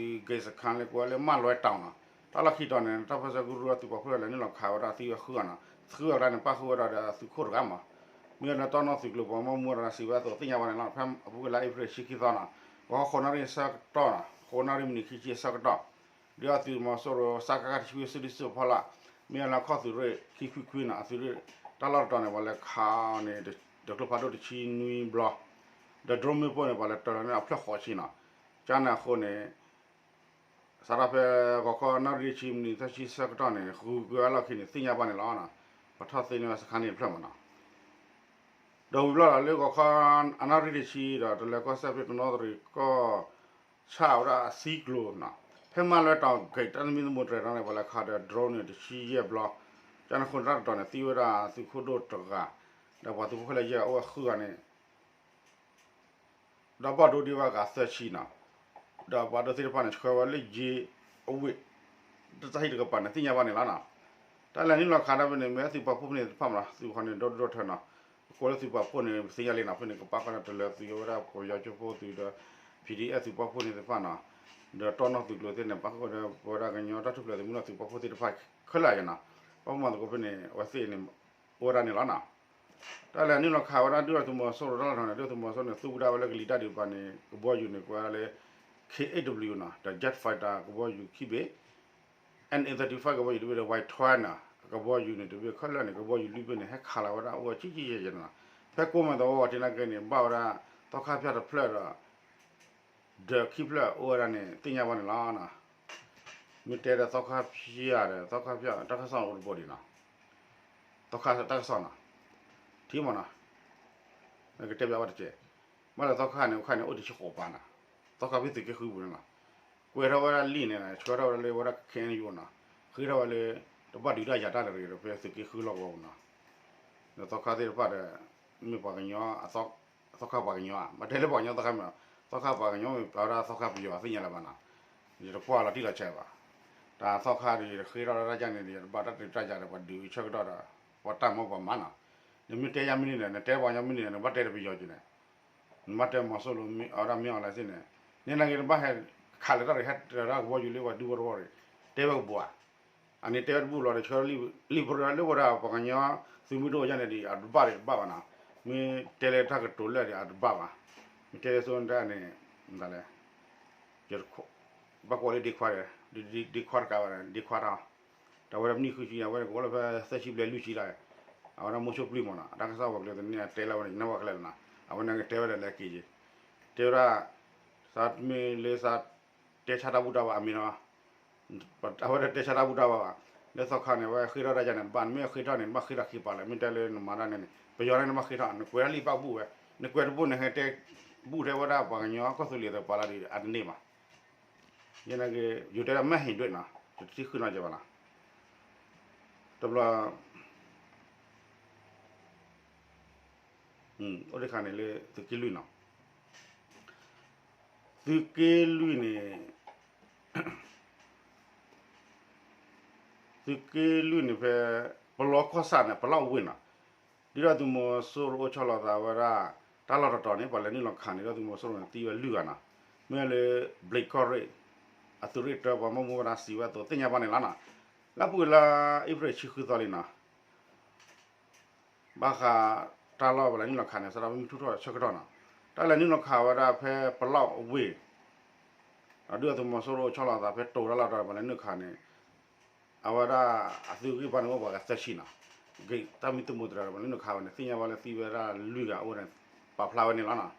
ဂိတ်စခန်း လၢကိးဝဲလၢမၢ်လွဲတီၤနီၤ, တၢ်လီၢ်ခံတီၤန့ၣ် တၢ်ပၢၢ်ဆၢကရူၢ်အသုးပာ်ဖှိၣ်လဲၤနုာ်လီၤခးဝဲဒၣ်သံဝဲဃုဂၤနီၤ, ဃုဂၤတဂၤန့ၣ် ပၣ်ဃုာ်ဝဲဒၣ်ဒီးအသုးခိၣ်တဂၤမး, မ့ၢ်လၢတီနီၢ်သုးကျိၤပှၤမီၢ်မူဝဲဒၣ်စံးဝဲအသိးသ့ၣ်ညါဘၣ်န့ၣ်လီၤ. ဖဲအပူၤကွံာ်လါအ့ဖြ့ၣ်တဆံခံသီနီၤ, ဂီၤဃိးနၣ်ရံၣ်အဆၢကတီၢ်နီၤ, ဃိးနၣ်ရံၣ်မံးနံးခံဆံအဆၢကတီၢ် ဒုၣ်ဒါသုးမီၤစိရိၤ စကခ တဆံခွံ စုဒုၣ်စုဖီလာ်, မ့ၢ်လၢခီၣ်သုးရ့ၣ်ခံခွံခွံနီၤ, အသုးရ့ၣ်တၢ်လီၢ်တတီၤန့ၣ် ပှၤလဲၤခးန့ၣ် ဒီးကျိဖးဒိၣ်တဆံနွံဘျီ, ဒီး drone မ့ၣ်ပိၢ်န့ၣ် ပှၤလဲၤတၢၤလီၤန့ၣ်အဖျၢၣ်ဃိးဆံနီၤ, ကန့ၣ်အဃိန့ၣ် စးထီၣ်ဖဲဂီၤခီနၣ်ရံၣ်တဆံမံးနံးသၢဆံဆၢကတီၢ်န့ၣ် ဃုကွံာ်ဝဲအလီၢ်ခံန့ၣ် သ့ၣ်ညါဘၣ်န့ၣ်လီၤ. ပထီၣ်သ့န့ၢ်ဝဲစခါန့ၣ်တဖျၢၣ်မးနီၤ. ဒီးဝံၤဘျီဒီးလၢဂီၤခီအနၣ်ရံၣ်တဆံဒီး တလဲၤကီၢ်စဲၣ်ဖဲတနီသရံၣ်ကီၢ်ဆၣ်ဝဲဒၣ်အဆံကျိၤနီၤ, ဖဲမၢ်လွဲတီၤ gate တၢ်သမံသမိးတြဲၤတီၤန့ၣ် ပှၤလဲၤခးဒီး drone န့ၣ် တဆံယဲၢ်ဘျီ, ကန့ၣ်အဃိန့ၣ် တၢ်တတီၤန့ၣ် သံဝဲဒၣ်သုးခိၣ်ဒိၣ်တဂၤ, ဒီးပှၤသုးဖိခဲလၢာ်ယဲၢ်ဂၤအိၣ်ဝဲဃုဂၤန့ၣ် ဒီးဘၣ်ဒိဒံးဝဲအဂၤသၢဆံနီၤ, ဒီးပှၤဒိသ့ၣ်တဖၣ်န့ၣ် ဆှၢဝဲလၢယ့အဝ့ၢ် တၢ်ဟံၣ်တကပၤန့ၣ် သ့ၣ်ညါဘၣ်န့ၣ်လီၤနီၤ. တၢ်လဲၤနုာ်လီၤခးတၢ်ဖဲန့ၣ် မ့ၢ်သုးပာ်ဖှိၣ်ဖဲန့ၣ်တဖၣ်မးနီၤ, သုးခီန့ၣ် ဒီဒူၣ်ဒီထၢနီၤ, ပကိးလၢသုးပာ်ဖှိၣ်န့ၣ် ပသ့ၣ်ညါလံနီၤ, ဖဲန့ၣ် ကပာ်ဃာ်န့ၣ် တလၢသုးဝဲဒၣ်ပယီၤကၠိဖိသုးဒီး PDF သုးပာ်ဖှိၣ်န့ၣ်သ့ၣ်တဖၣ်နီၤ, ဒီးတီနီၢ်သုးကျိၤသ့ၣ်န့ၣ် ပာ်ဃာ်ဒီးပဝဲဒၣ်ကညီတၢ်ထူၣ်ဖျဲးသုးမုၢ်ဒိၣ်သုးပာ်ဖှိၣ်သ့ၣ်တဖၣ်ခဲလၢာ်နီၤ, ပာ်ဖှိၣ်မၤသကိးဖဲန့ၣ် အဝဲသ့ၣ်န့ၣ် အိၣ်ဝဲဒၣ်န့ၣ်လီၤနီၤ. တၢ်လဲၤနုာ်လီၤခးဝဲဒၣ်ဒုၣ်ဒါသုးမီၤစိရိၤတၢ်လီၢ်တတီၤန့ၣ် ဒုၣ်ဒါသုးမီၤစိရိၤန့ၣ် သူဝဲဒၣ်ဝဲလၢကလံၤတၢ်ဒုးတကပၤန့ၣ် ကဘီယူၤန့ၣ် ကိးဝဲဒၣ်လၢ K eight W နီၤ, ဒီး jet fighter ကဘီယူၤခံဘ့ၣ်, N A thirty-five ကဘီယူၤတဘ့ၣ်ဒီး Y twelve နီၤ, ကဘီယူၤန့ၣ်တဘ့ၣ်ခဲလၢာ်န့ၣ် ကဘီယူၤလွံၢ်ဘ့ၣ်န့ၣ် ဟဲခးလီၤဝဲဒၣ်အိၣ်ဝဲဆံးဆံးယဲၢ်ယဲၢ်နီၤ. ဖဲကိးမံၤသဝီဝဲထံးနာ်က့န့ၣ် ဘၣ်ဝဲဒၣ် သီခါဖၠၣ်တဖျၢၣ်ဒီး ဒီးခံဖျၢၣ်အိၣ်ဝဲဒၣ်န့ၣ် သ့ၣ်ညါဘၣ်န့ၣ်လီၤ. မ့ၢ်တဲဒီးသီခါဖၠၣ်ဒီး သီခါဖၠၣ်တၢ်ကစီၣ်အိၣ်တဘိဒံးနီၤ, သီခါတၢ်ကစီၣ်နီၤ, ထံမနီၤ, ကတဲဘၣ်ဝဲတက့ၢ်, ဘၣ်လၢသီခါန့ၣ် အခါန့ၣ် အိၣ်တဆံဃိးပၤနီၤ, သီခါဖဲသုးက့ဃုပူၤန့ၣ်လီၤ. ကွဲးထီၣ်ဝဲဒၣ်လံာ်န့ၣ် ဆှၢထီၣ်ဝဲဒၣ်လၢဝဲဒၣ် K N U နီၤ, ဃ့ထီၣ်ဝဲလၢ တဘၣ်ဒုးတၢ်ယၤတၢ်လၢၤတဂ့ၤဒီး ဖဲသုးက့ဃုလီၢ်ကဝီၤပူၤနီၤ. ဒီးသီခါသ့ၣ်တဖၣ်ဒီး မ့ၢ်ပှၤကညီ သီခါပှၤကညီဧါ, မ့ၢ်တဲလၢပှၤကညီသီခါမ့ၢ်, သီခါပှၤကညီမ့ၢ် ပှၤဝဲဒၣ်သီခါပယီၤသ့ၣ်ညါလၢၤဘၣ်နီၤ, ယတကွၢ်လီၤတံၢ်လီၤဆဲးဘၣ်. တၢ်သီခါဒီး ယတဃ့ထီၣ်တၢ်ယၤန့ၣ်ဒီး ယတဘၣ်တၢ်ဒုးတၢ်ယၤဒီး ပှၤဒုးဆၢကတီၢ်ဒီး ပှၤတၢ်မၢပှၤမၤနီၤ. နမ့ၢ်တဲယၤမ့ၢ်န့ၣ်ဒီး နတဲပှၤကညီမ့ၢ်န့ၣ်ဒီး နဘၣ်တဲဒီးပယီၤက့ၤန့ၣ်, နဘၣ်တဲမီၤစိရိၤ အဝဲဒၣ်မ့ၢ်အီၤလဲၣ်သ့ၣ်န့ၣ်, န့ၣ်နာ်က့ နဘၣ်ဟဲခးလၢတၢ်ရ့ၣ် ဟဲတၢ်ကဘီယူၤလၢပှၤဒူဖိတဝီၢ်ရ့ၣ်, တဲဝဲကဘိးဧါ. အန့ၣ်တဲဝဲတဘူၣ်လီၤဒီး ဆှၢလံာ်ပရၢလၢဝဲဒၣ်ပှၤကညီသုးမုၢ်ဒိၣ်ယါန့ၣ်ဒီး အတဘၣ်ဒီးတဘၣ်ဘၣ်နီၤ, မ့ၢ်တဲလၢတၢ်ကတိၤလၢာ်ဒီးအတဘၣ်ဘၣ်, မ့ၢ်တဲလၢသိတၢ်န့ၣ် မတၤလဲၣ်, ဘၣ်ကွၢ်လၢဒ့ခွါဒီး, ဒ့ခွါတကးဘၣ်ဒီး ဒ့ခွါတၢ်, တၢ်ဝဲဒၣ်မနံၤဃုဆံ အဝဲန့ၣ် ကအိၣ်လၢဖဲသၢဆံဘျဲၣ်လွံၢ်ဆံလီၤ, အဝဲဒၣ်မိၢ်ဆိပျံၢ်မးနီၤ, အတၢ်ကစီၣ်ပှၤကလုာ်သန့ၣ် တဲလၢဝဲန့ၣ် ယနၢ်ပှၤကလဲာ်လီၤနီၤ, အဝဲန့ၣ်ကတဲဝဲဒၣ်လၢက့ၤယ့ၤ, တဲဝဲဒၣ် သးမ့ၢ်လၢသး တဲဆါတၢ်ဘူၣ်တၢ်ဘါအမ့ၢ်နီၤ, အဝဲဒၣ်တဲဆါတၢ်ဘူၣ်တၢ်ဘါဘၣ်, လၢသီခါန့ၣ် အဝဲဃ့ထီၣ်တၢ်ယၤန့ၣ် တဘၣ်, နမ့ၢ်ဃ့ထီၣ်န့ၣ် နဘၣ်ဃ့ထီၣ်ခံပၤလၢၤ, မ့ၢ်တဲလၢနမၤတၢ်န့ၣ်န့ၣ် ပယီၤန့ၣ် နဘၣ်ဃ့ထီၣ်, နကွဲးတၢ်လံာ်ဘၣ်ဘူၣ်ဝဲ, နကွဲးတဘူၣ်န့ၣ် ဟဲတဲဘူၣ်ထဲဝဲဒၣ်ပှၤကညီကီၢ်သူလ့ၤသပှၢ်လၢ်ဒီး အတန့ၢ်ဘၣ်, ယဲနာ်က့ ယိၤတဲဒၣ်မ့ၢ်ဟ့ၣ်ဒွဲၣ်နီၤ, ယတထံၣ်ဃုနီၤကဲဘၣ်နီၤ, တဘျီ အိၣ်တခါန့ၣ်လၢသုးက့လွံၢ်နီၤ, သုးက့လွံၢ်န့ၣ် သုးက့လွံၢ်န့ၣ်ဖဲ ပလီကီၢ်ဆၣ်န့ၣ် ပလီအဝ့ၢ်နီၤ, ဒုၣ်ဒါသုးမီၤစိရိၤအိၣ်ဆီလီၤသးဝဲဒၣ် တၢ်လီၢ်တတီၤန့ၣ် ပှၤလဲၤနုာ်လီၤခးန့ၣ် ဒုၣ်ဒါသုးမီၤစိရိၤန့ၣ် သံဝဲလွံၢ်ဂၤနီၤ, မ့ၢ်လၢ ဘျံးကီၢ်ရ့ၣ် အသုးရ့ၣ်တၢ ပှၤမီၢ်မူဝဲဒၣ်စံးဝဲအသိး သ့ၣ်ညါဘၣ်န့ၣ်လီၤနီၤ, လၢအပူၤကွံာ်လါအ့ဖြ့ၣ်တဆံဃုသီလံနီၤ ဘၣ်ဃးတၢ်လီၢ်ပှၤလဲၤနုာ်လီၤခးန့ၣ် စးထီၣ်ဖဲမုၢ်ထူၣ်ထီၣ်ဆၢကတီၢ်နီၤ, တၢ်လဲၤနုာ်လီၤခးဝဲဒၣ်ဖဲပလီအဝ့ၢ်, ဒီးဒုၣ်ဒါသုးမီၤစိရိၤအိၣ်ဆီလီၤသးဖဲတိၤတၢ်လီၢ်တတီၤ ပှၤလဲၤနုာ်ခးန့ၣ်, အဝဲဒၣ်အသုးဂံၢ်ဘါန့ၣ်အိၣ်ပှၤဂၤသၢဆံနီၤ, ဂ့ၤတၢ်မံသူၣ်မူသရၣ်ဒီး ပှၤလဲၤနုာ်ခးဝဲန့ၣ် သ့ၣ်ညါဘၣ်လၢသံဝဲဒၣ်လွံၢ်ဂၤအိၣ်န့ၣ် ပာ်ဖျါဝဲန့ၣ်လီၤနီၤ,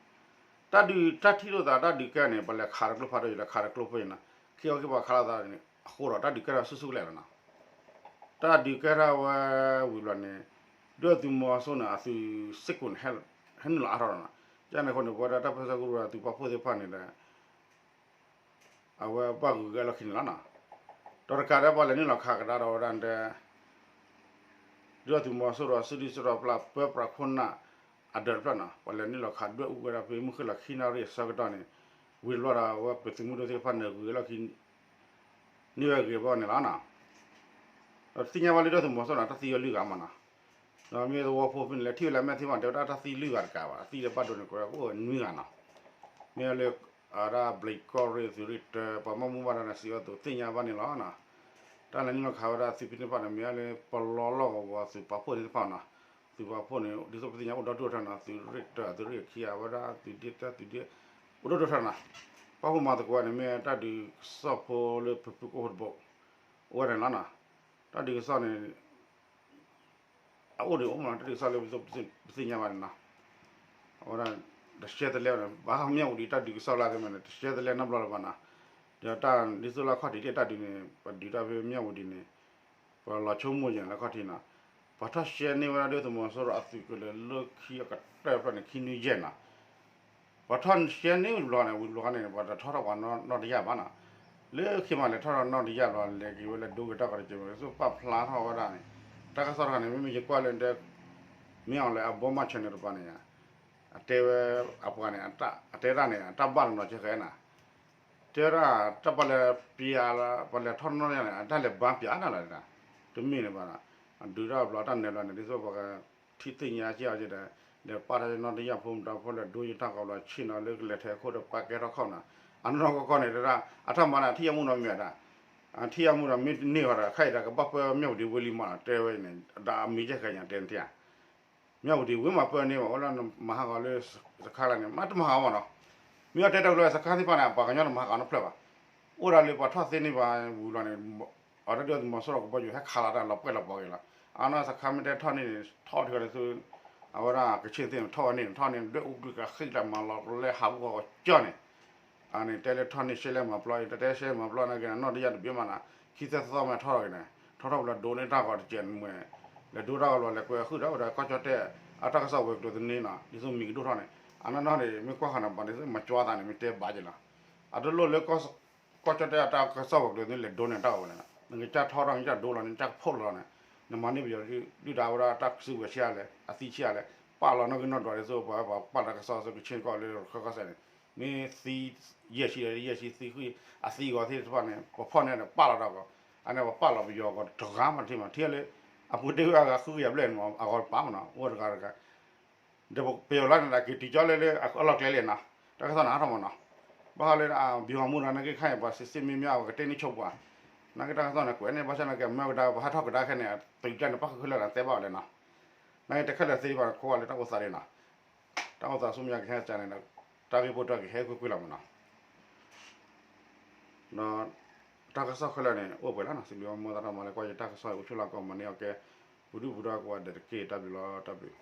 တၢ်ဒုးတၢ်ထံၣ်လိာ်သး တၢ်ဒုးကဲန့ၣ် ပှၤလဲၤခးဒီးကျိဖးဒိၣ် လဲၤခးဒီးကျိဖိန့ၣ်နီၤ, ခံခီခံပှၤခးလိာ်သးန့ၣ် အဃိဒီး တၢ်ဒုးကဲထီၣ်ဆူၣ်ဆူၣ်ကလဲာ်လီၤနီၤ, တၢ်ဒုးကဲထီၣ်ဝဲဝံၤဘျီန့ၣ် ဒုၣ်ဒါသုးမီၤစိရိၤန့ၣ် အသုးစ့ၢ်ကီးန့ၣ် ဟဲနုာ်လီၤအါထီၣ်လီၤနီၤ, ကန့ၣ်အဃိန့ၣ် ပဝဲဒၣ်တၢ်ပၢဆှၢကရူၢ်အသုးပာ်ဖှိၣ်သ့ၣ်တဖၣ်န့ၣ်ဒီး အဝဲဘၣ်ဂုၤက့ၤအလီၢ်ခံန့ၣ်လီၤနီၤ, ဒီးတကးဒီးပှၤလဲၤနုာ်လီၤခးကဒါဒီးဝဲဒၣ်တဲ ဒုၣ်ဒါသုးမီၤစိရိၤအစုဒုၣ်စိၣ်ဒီးပျၢ် ပၢပြးခိၣ်နၢ်အဒၢးတဖျၢၣ်နီၤ ပှၤလဲၤနုာ်လီၤခးဒွဲၣ်အူဝဲဒၣ်ဖဲမုၢ်ဃ့ၢ်လီၤခံနၣ်ရံၣ်အဆၢကတီၢ်န့ၣ် ဝံၤတဘျီဒီးအဝဲပသုးမုၢ်ဒိၣ်သ့ၣ်တဖၣ်န့ၣ်ဂုၤလီၢ်ခံ န့ၢ်ဝဲဂ့ၤဘၣ်န့ၣ်လီၤနီၤ. ဒီးသ့ၣ်ညါဘၣ်လၢဒုၣ်ဒါသုးမီၤစိရိၤန့ၣ် တၢ်သံဝဲလွံၢ်ဂၤမးနီၤ. ဒီးမ့ၢ်သဝီဖိဖဲန့ၣ် လဲၤထံၣ်ဝဲလၢအမဲာ်သ့ၣ်မး တဲဝဲဒၣ်တၢ်သံလွံၢ်ဂၤတကးဘၣ် အသံဒီးဘၣ်ဒိန့ၣ် ကအိၣ်ဝဲနွံဂၤနီၤ. မ့ၢ်လၢ အဝဲဒၣ်ဘျံးကီၢ်ရ့ၣ်သုးရ့ၣ်တၢ ပှၤမၤမူဘၣ်ဒါန့ၣ် စံးဝဲသုးသ့ၣ်ညါဘၣ်န့ၣ်လီၤ. တၢ်လဲၤနုာ်လီၤခးဝဲဒၣ်သုးဖဲန့ၣ်တဖၣ်န့ၣ် မ့ၢ်လၢပလီလီၢ်ကဝီၤသုးပာ်ဖှိၣ်သ့ၣ်တဖၣ်နီၤ. သုးပာ်ဖှိၣ်န့ၣ် ဒ်သိးပသ့ၣ်ညါအိၣ်ဒီဒူၣ်အါထီၣ်နီၤ သုးရ့ၣ်တၢ သုးရ့ၣ်ခံ အဝဲဒၣ်သုးဒ့တၢ သုးဒ့ အိၣ်ဒီဒူၣ်ထီၣ်နီၤ. ပာ်ဖှိၣ်မၤသကိးဝဲန့ၣ် မ့ၢ်တၢ်ဒုးကစီၣ်ဖိလၢဖုဖုကအိၣ်တဘိ အိၣ်ဝဲန့ၣ်လီၤနီၤ. တၢ်ဒုးကစီၣ်န့ၣ် အအိၣ်ဒံးအိၣ်မးနီၤ တၢ်ဒုးကစီၣ်လၢပသ့ၣ်ညါဘၣ်န့ၣ်နီၤ. အဝဲဒၣ် တရှဲတလဲန့ၣ် ဘၣ်မၠၣ်ဝတံၤတၢ်ဒုးကစီၣ်လၢသ့ၣ်မးန့ၣ် တရှဲတလဲနီတဘျီလၢၤဘၣ်နီၤ. ဒီးတၢ်ဒ်သိးလၢအခီၣ်ထံးတ့ၢ်တၢ်ဒုးန့ၣ် ပဒုးတၢ်ဖဲမၠၣ်ဝတံၤန့ၣ် ပလီၤဆိကမိၣ်ယဲၢ်လၢအခီၣ်ထံးနီၤ. ပှၤထီၣ်ရှဲန့ၢ်ဝဲဒၣ်ဒုၣ်ဒါသုးမီၤစိရိၤအသုးကလၢၤလၢခံအကတၢၢ်ဖျၢၣ်န့ၣ် ခံနွံယဲၢ်နီၤ. ပှၤထီၣ်ရှဲန့ၢ်ဝံၤတဘျီန့ၣ် ဝံၤတဘျီန့ၣ် ပှၤတထီၣ်ထီၣ်ပှၤနီၢ်တယၢ်ဘၣ်နီၤ. လၢခံမးလဲၤထီၣ်ထီၣ်နီၢ်တယၢ်ဘျီ လဲၤက့ၤဝဲလဲၤဒိက့ၤတၢ်ဂီၤတက့ၢ် မ့ၢ်စ့ၢ်ပာ်ဖျါထီၣ်ဝဲဒၣ်န့ၣ် တၢ်ကစီၣ်တခါန့ၣ် မ့မ့ၢ်ယကွၢ်လၢတဲ မ့ၢ်အီၤလဲၣ် အဘီမၢ် channel တပၤန့ၣ် အတဲဝဲ အပှၤန့ၣ် အတဲဒၣ်န့ၣ် အတၢ်ဘၣ်လီၤနီၤကဲဃဲနၤ တဲဝဲဒၣ် တၢ်ပှၤလဲၤပျါ ပှၤလဲၤထီၣ်နီၢ်တယၢ်န့ၣ် အတၢ်လဲၤဘါပျါနၤလီၤ တမ့ၢ်န့ၣ်ဘၣ် အဒုးတၢ်ဘျီတၢ်နဲၣ်ဘျီန့ၣ် ဒ်သိးပှၤကထံၣ်သ့ၣ်ညါက့ၤအီၤက့ၤဒီး လဲၤပာ်တၢ်နီၢ်တယၢ်ဖိမတၤဖိလဲၤဒိယတၢ်ဂီၤဘျီ ဆ့ၣ်နီၤလၢကလဲၤထဲခိၣ်ဒီးပာ်ကဲထီၣ်ခီၣ်နၤ အနီၢ်ကီၢ်ကီၢ်န့ၣ်တဒၣ် အတၢ်မၤန့ၣ် အထံၣ်အမူဒီးမ့ၢ်ဒၣ် အထံၣ်အမူဒီးမ့ၢ်တန့ၢ်ဘၣ်ဒီး ခဲအံၤဒီးကဘၣ်ပၢမၠၣ်ဝတံၤဝဲလံမးနီၤ တဲဝဲန့ၣ် ဒီးအမံၤကဲဃဲညါတဲနၤ မၠၣ်ဝတံၤဝ့မးပၢန့ၢ်ဘၣ် အိၣ်လၢမၤဟးဂီၤလၢစခါလၢန့ၣ် မ့တမၤဟးဂီၤမးနီၤ. မ့ၢ်အီၤတဲတၢ်ကလၢစခါသ့ၣ်တဖၣ်န့ၣ် ပှၤကညီတမၤဟးဂီၤနီတဖျၢၣ်ဘၣ်. အိၣ်ဒၣ်လၢပှၤထီၣ်သ့န့ၢ်ပှၤဝံၤလီၤန့ၣ် အီၤတၢ်ဒုၣ်ဒါသုးမီၤစိရိၤကဘီယူၤ ဟဲခးလီၤတၢ်လီၤပှဲၢ်လီၤပှီၤက့ၤလီၤ. အနီၢ်စခါမ့ၢ်တဲထီၣ်န့ၢ်န့ၣ် ထီၣ်ထီၣ်လၢသု အဝဲဒၣ်ကဆ့ၣ်သ့ၣ်န့ၣ် ထီၣ်ဝဲန့ၣ် ထီၣ်န့ၢ်ဒွဲၣ်အူကွံာ်ကဃံတၢ်မၤလီၤ လၢဟးဂူာ်ကီၢ်ကၠီန့ၣ် အန့ၣ်တဲလၢထီၣ်န့ၢ်ရှဲလဲၣ်မၤပျီ တဲရှဲလဲၣ်မၤပျီနာ်က့န့ၣ် နီၢ်တယၢ်တဘ့ၣ်မးနီၤ ခံသၢသီမ့ၢ်ထီၣ်ထီၣ်က့ၤန့ၣ် ထီၣ်ထီၣ်ပလီၤဒိးန့ၢ်တၢ်ဂီၤတကဲးမ့ၢ် လဲၤဒိတၢ်ဂီၤလီၤလဲၤကွဲဃုာ်ဒီးဝဲဒၣ်ကီၢ်ကၠီၣ်တဲၣ် အတၢ်ကစီၣ်ဝဲၤကျိၤသန့နီၤ ဒ်သိးမံၤကဒိၣ်ထီၣ်န့ၣ် အနီၢ်နီၢ်န့ၣ် မ့ၢ်ကွၢ်ဃီန့ၣ် ပှၤန့ၣ်မၤကွၢ်သးန့ၣ် မ့ၢ်တဲဘၣ်က့ၤလီၤ အတလိၣ်လၢ ကီၢ်ကၠီၣ်တဲၣ်အတၢ်ကစီၣ်ဝဲၤကျိၤသန့ လဲၤဒိန့ၢ်တၢ်ဂီၤဝဲလဲၣ်နီၤ နကစၢ်ထီထီၣ် နကစၢ်ဒိလီၤ နကစၢ်ကဖီၣ်လီၤန့ၣ် နမၤန့ၢ်ပယီၤဒုၣ်ဒါဝဲဒၣ်တၢ်စုကဝဲၤဆံးအါလဲၣ် အသံဆံးအါလဲၣ် ပာ်လီၤနီၢ်ဂံၢ်နီၢ်ဒွးဒ်သိးပှၤပာ်လီၤတၢ်ကစီၣ်ဆူကဆ့ကီၢ်လၢရခၢၣ်ကီၢ်စဲၣ်န့ၣ် မ့ၢ်သံ ယဲၢ်ဆံဒီးယဲၢ်ဆံသံဃုာ် အသံအဂီၤသ့ၣ်တဖၣ်န့ၣ် ပဖီၣ်န့ၢ်ဒီးပာ်လီၤတၢ်ဂီၤ အန့ၣ်ပပာ်လီၤပယီၤအဂီၤတဂၤမးတထံၣ်မး ထံၣ်လၢ အပူၤတ့ၢ်ဝဲအဂၤဃုကယၤဘျဲၣ်န့ၣ် အဂီၤတပာ်မးနီၤ အိၣ်တဂၤတဂၤ ဒီးပယီၤလၢန့ၣ်ဒီးက့ၤတုၤကၠီလၢလၢအလီၢ်ကျဲလံနီၤ တၢ်ကစီၣ်န့ၣ်ဟးထီၣ်မးနီၤ ဘၣ်ဃးလၢအဘံၤဟီၣ်မူဒီး နာ်က့ခါအံၤပှၤစံးစ့ၢ်မ့ၢ်မ့ၢ်အဝဲကတဲန့ၢ်ဆိပှၤ နာ်က့တၢ်ကစီၣ်န့ၣ် ကွဲးန့ၣ် ဘၣ်ဆၣ်နာ်က့အမၢကဒါ ပှၤဟးထီၣ်ကဒါခဲန့ၣ် တုၤကၠီန့ၣ် ပၣ်ဃုာ်ခဲလၢာ်န့ၣ် တဲဘၣ်အီၤလဲၣ်နီၤ နာ်က့တခဲလၢာ်သ့ဘၣ်န့ၣ် ခိးဝဲလၢတၢ်အိၣ်သးဒ်နီၤ တၢ်အိၣ်သးဆူမဲာ်ညါကဟဲကၠီန့ၣ်ဒီး တၢ်ဂ့ၢ်ပိာ်ထွဲကဟဲကွ့ၢ်ကွ့ၢ်လီၤမးနီၤ ဒီးတၢ်ကစီၣ်ခဲလၢာ်န့ၣ် အိၣ်ပှဲၤလီၤနီၤ စံးဘျုးဘၣ်မိၢ်သရၣ်မၤလၢကွၢ်ယတၢ်ကစီၣ်အံၤ အိၣ်ဆူၣ်လီၤကီးမၤန့ၢ်အီၤကဲ ပူၤဒုၣ်ပူၤဒါကိးဂၤဒဲးတက့ၢ် တၢ်ဘျုးလီၤ တၢ်ဘျုး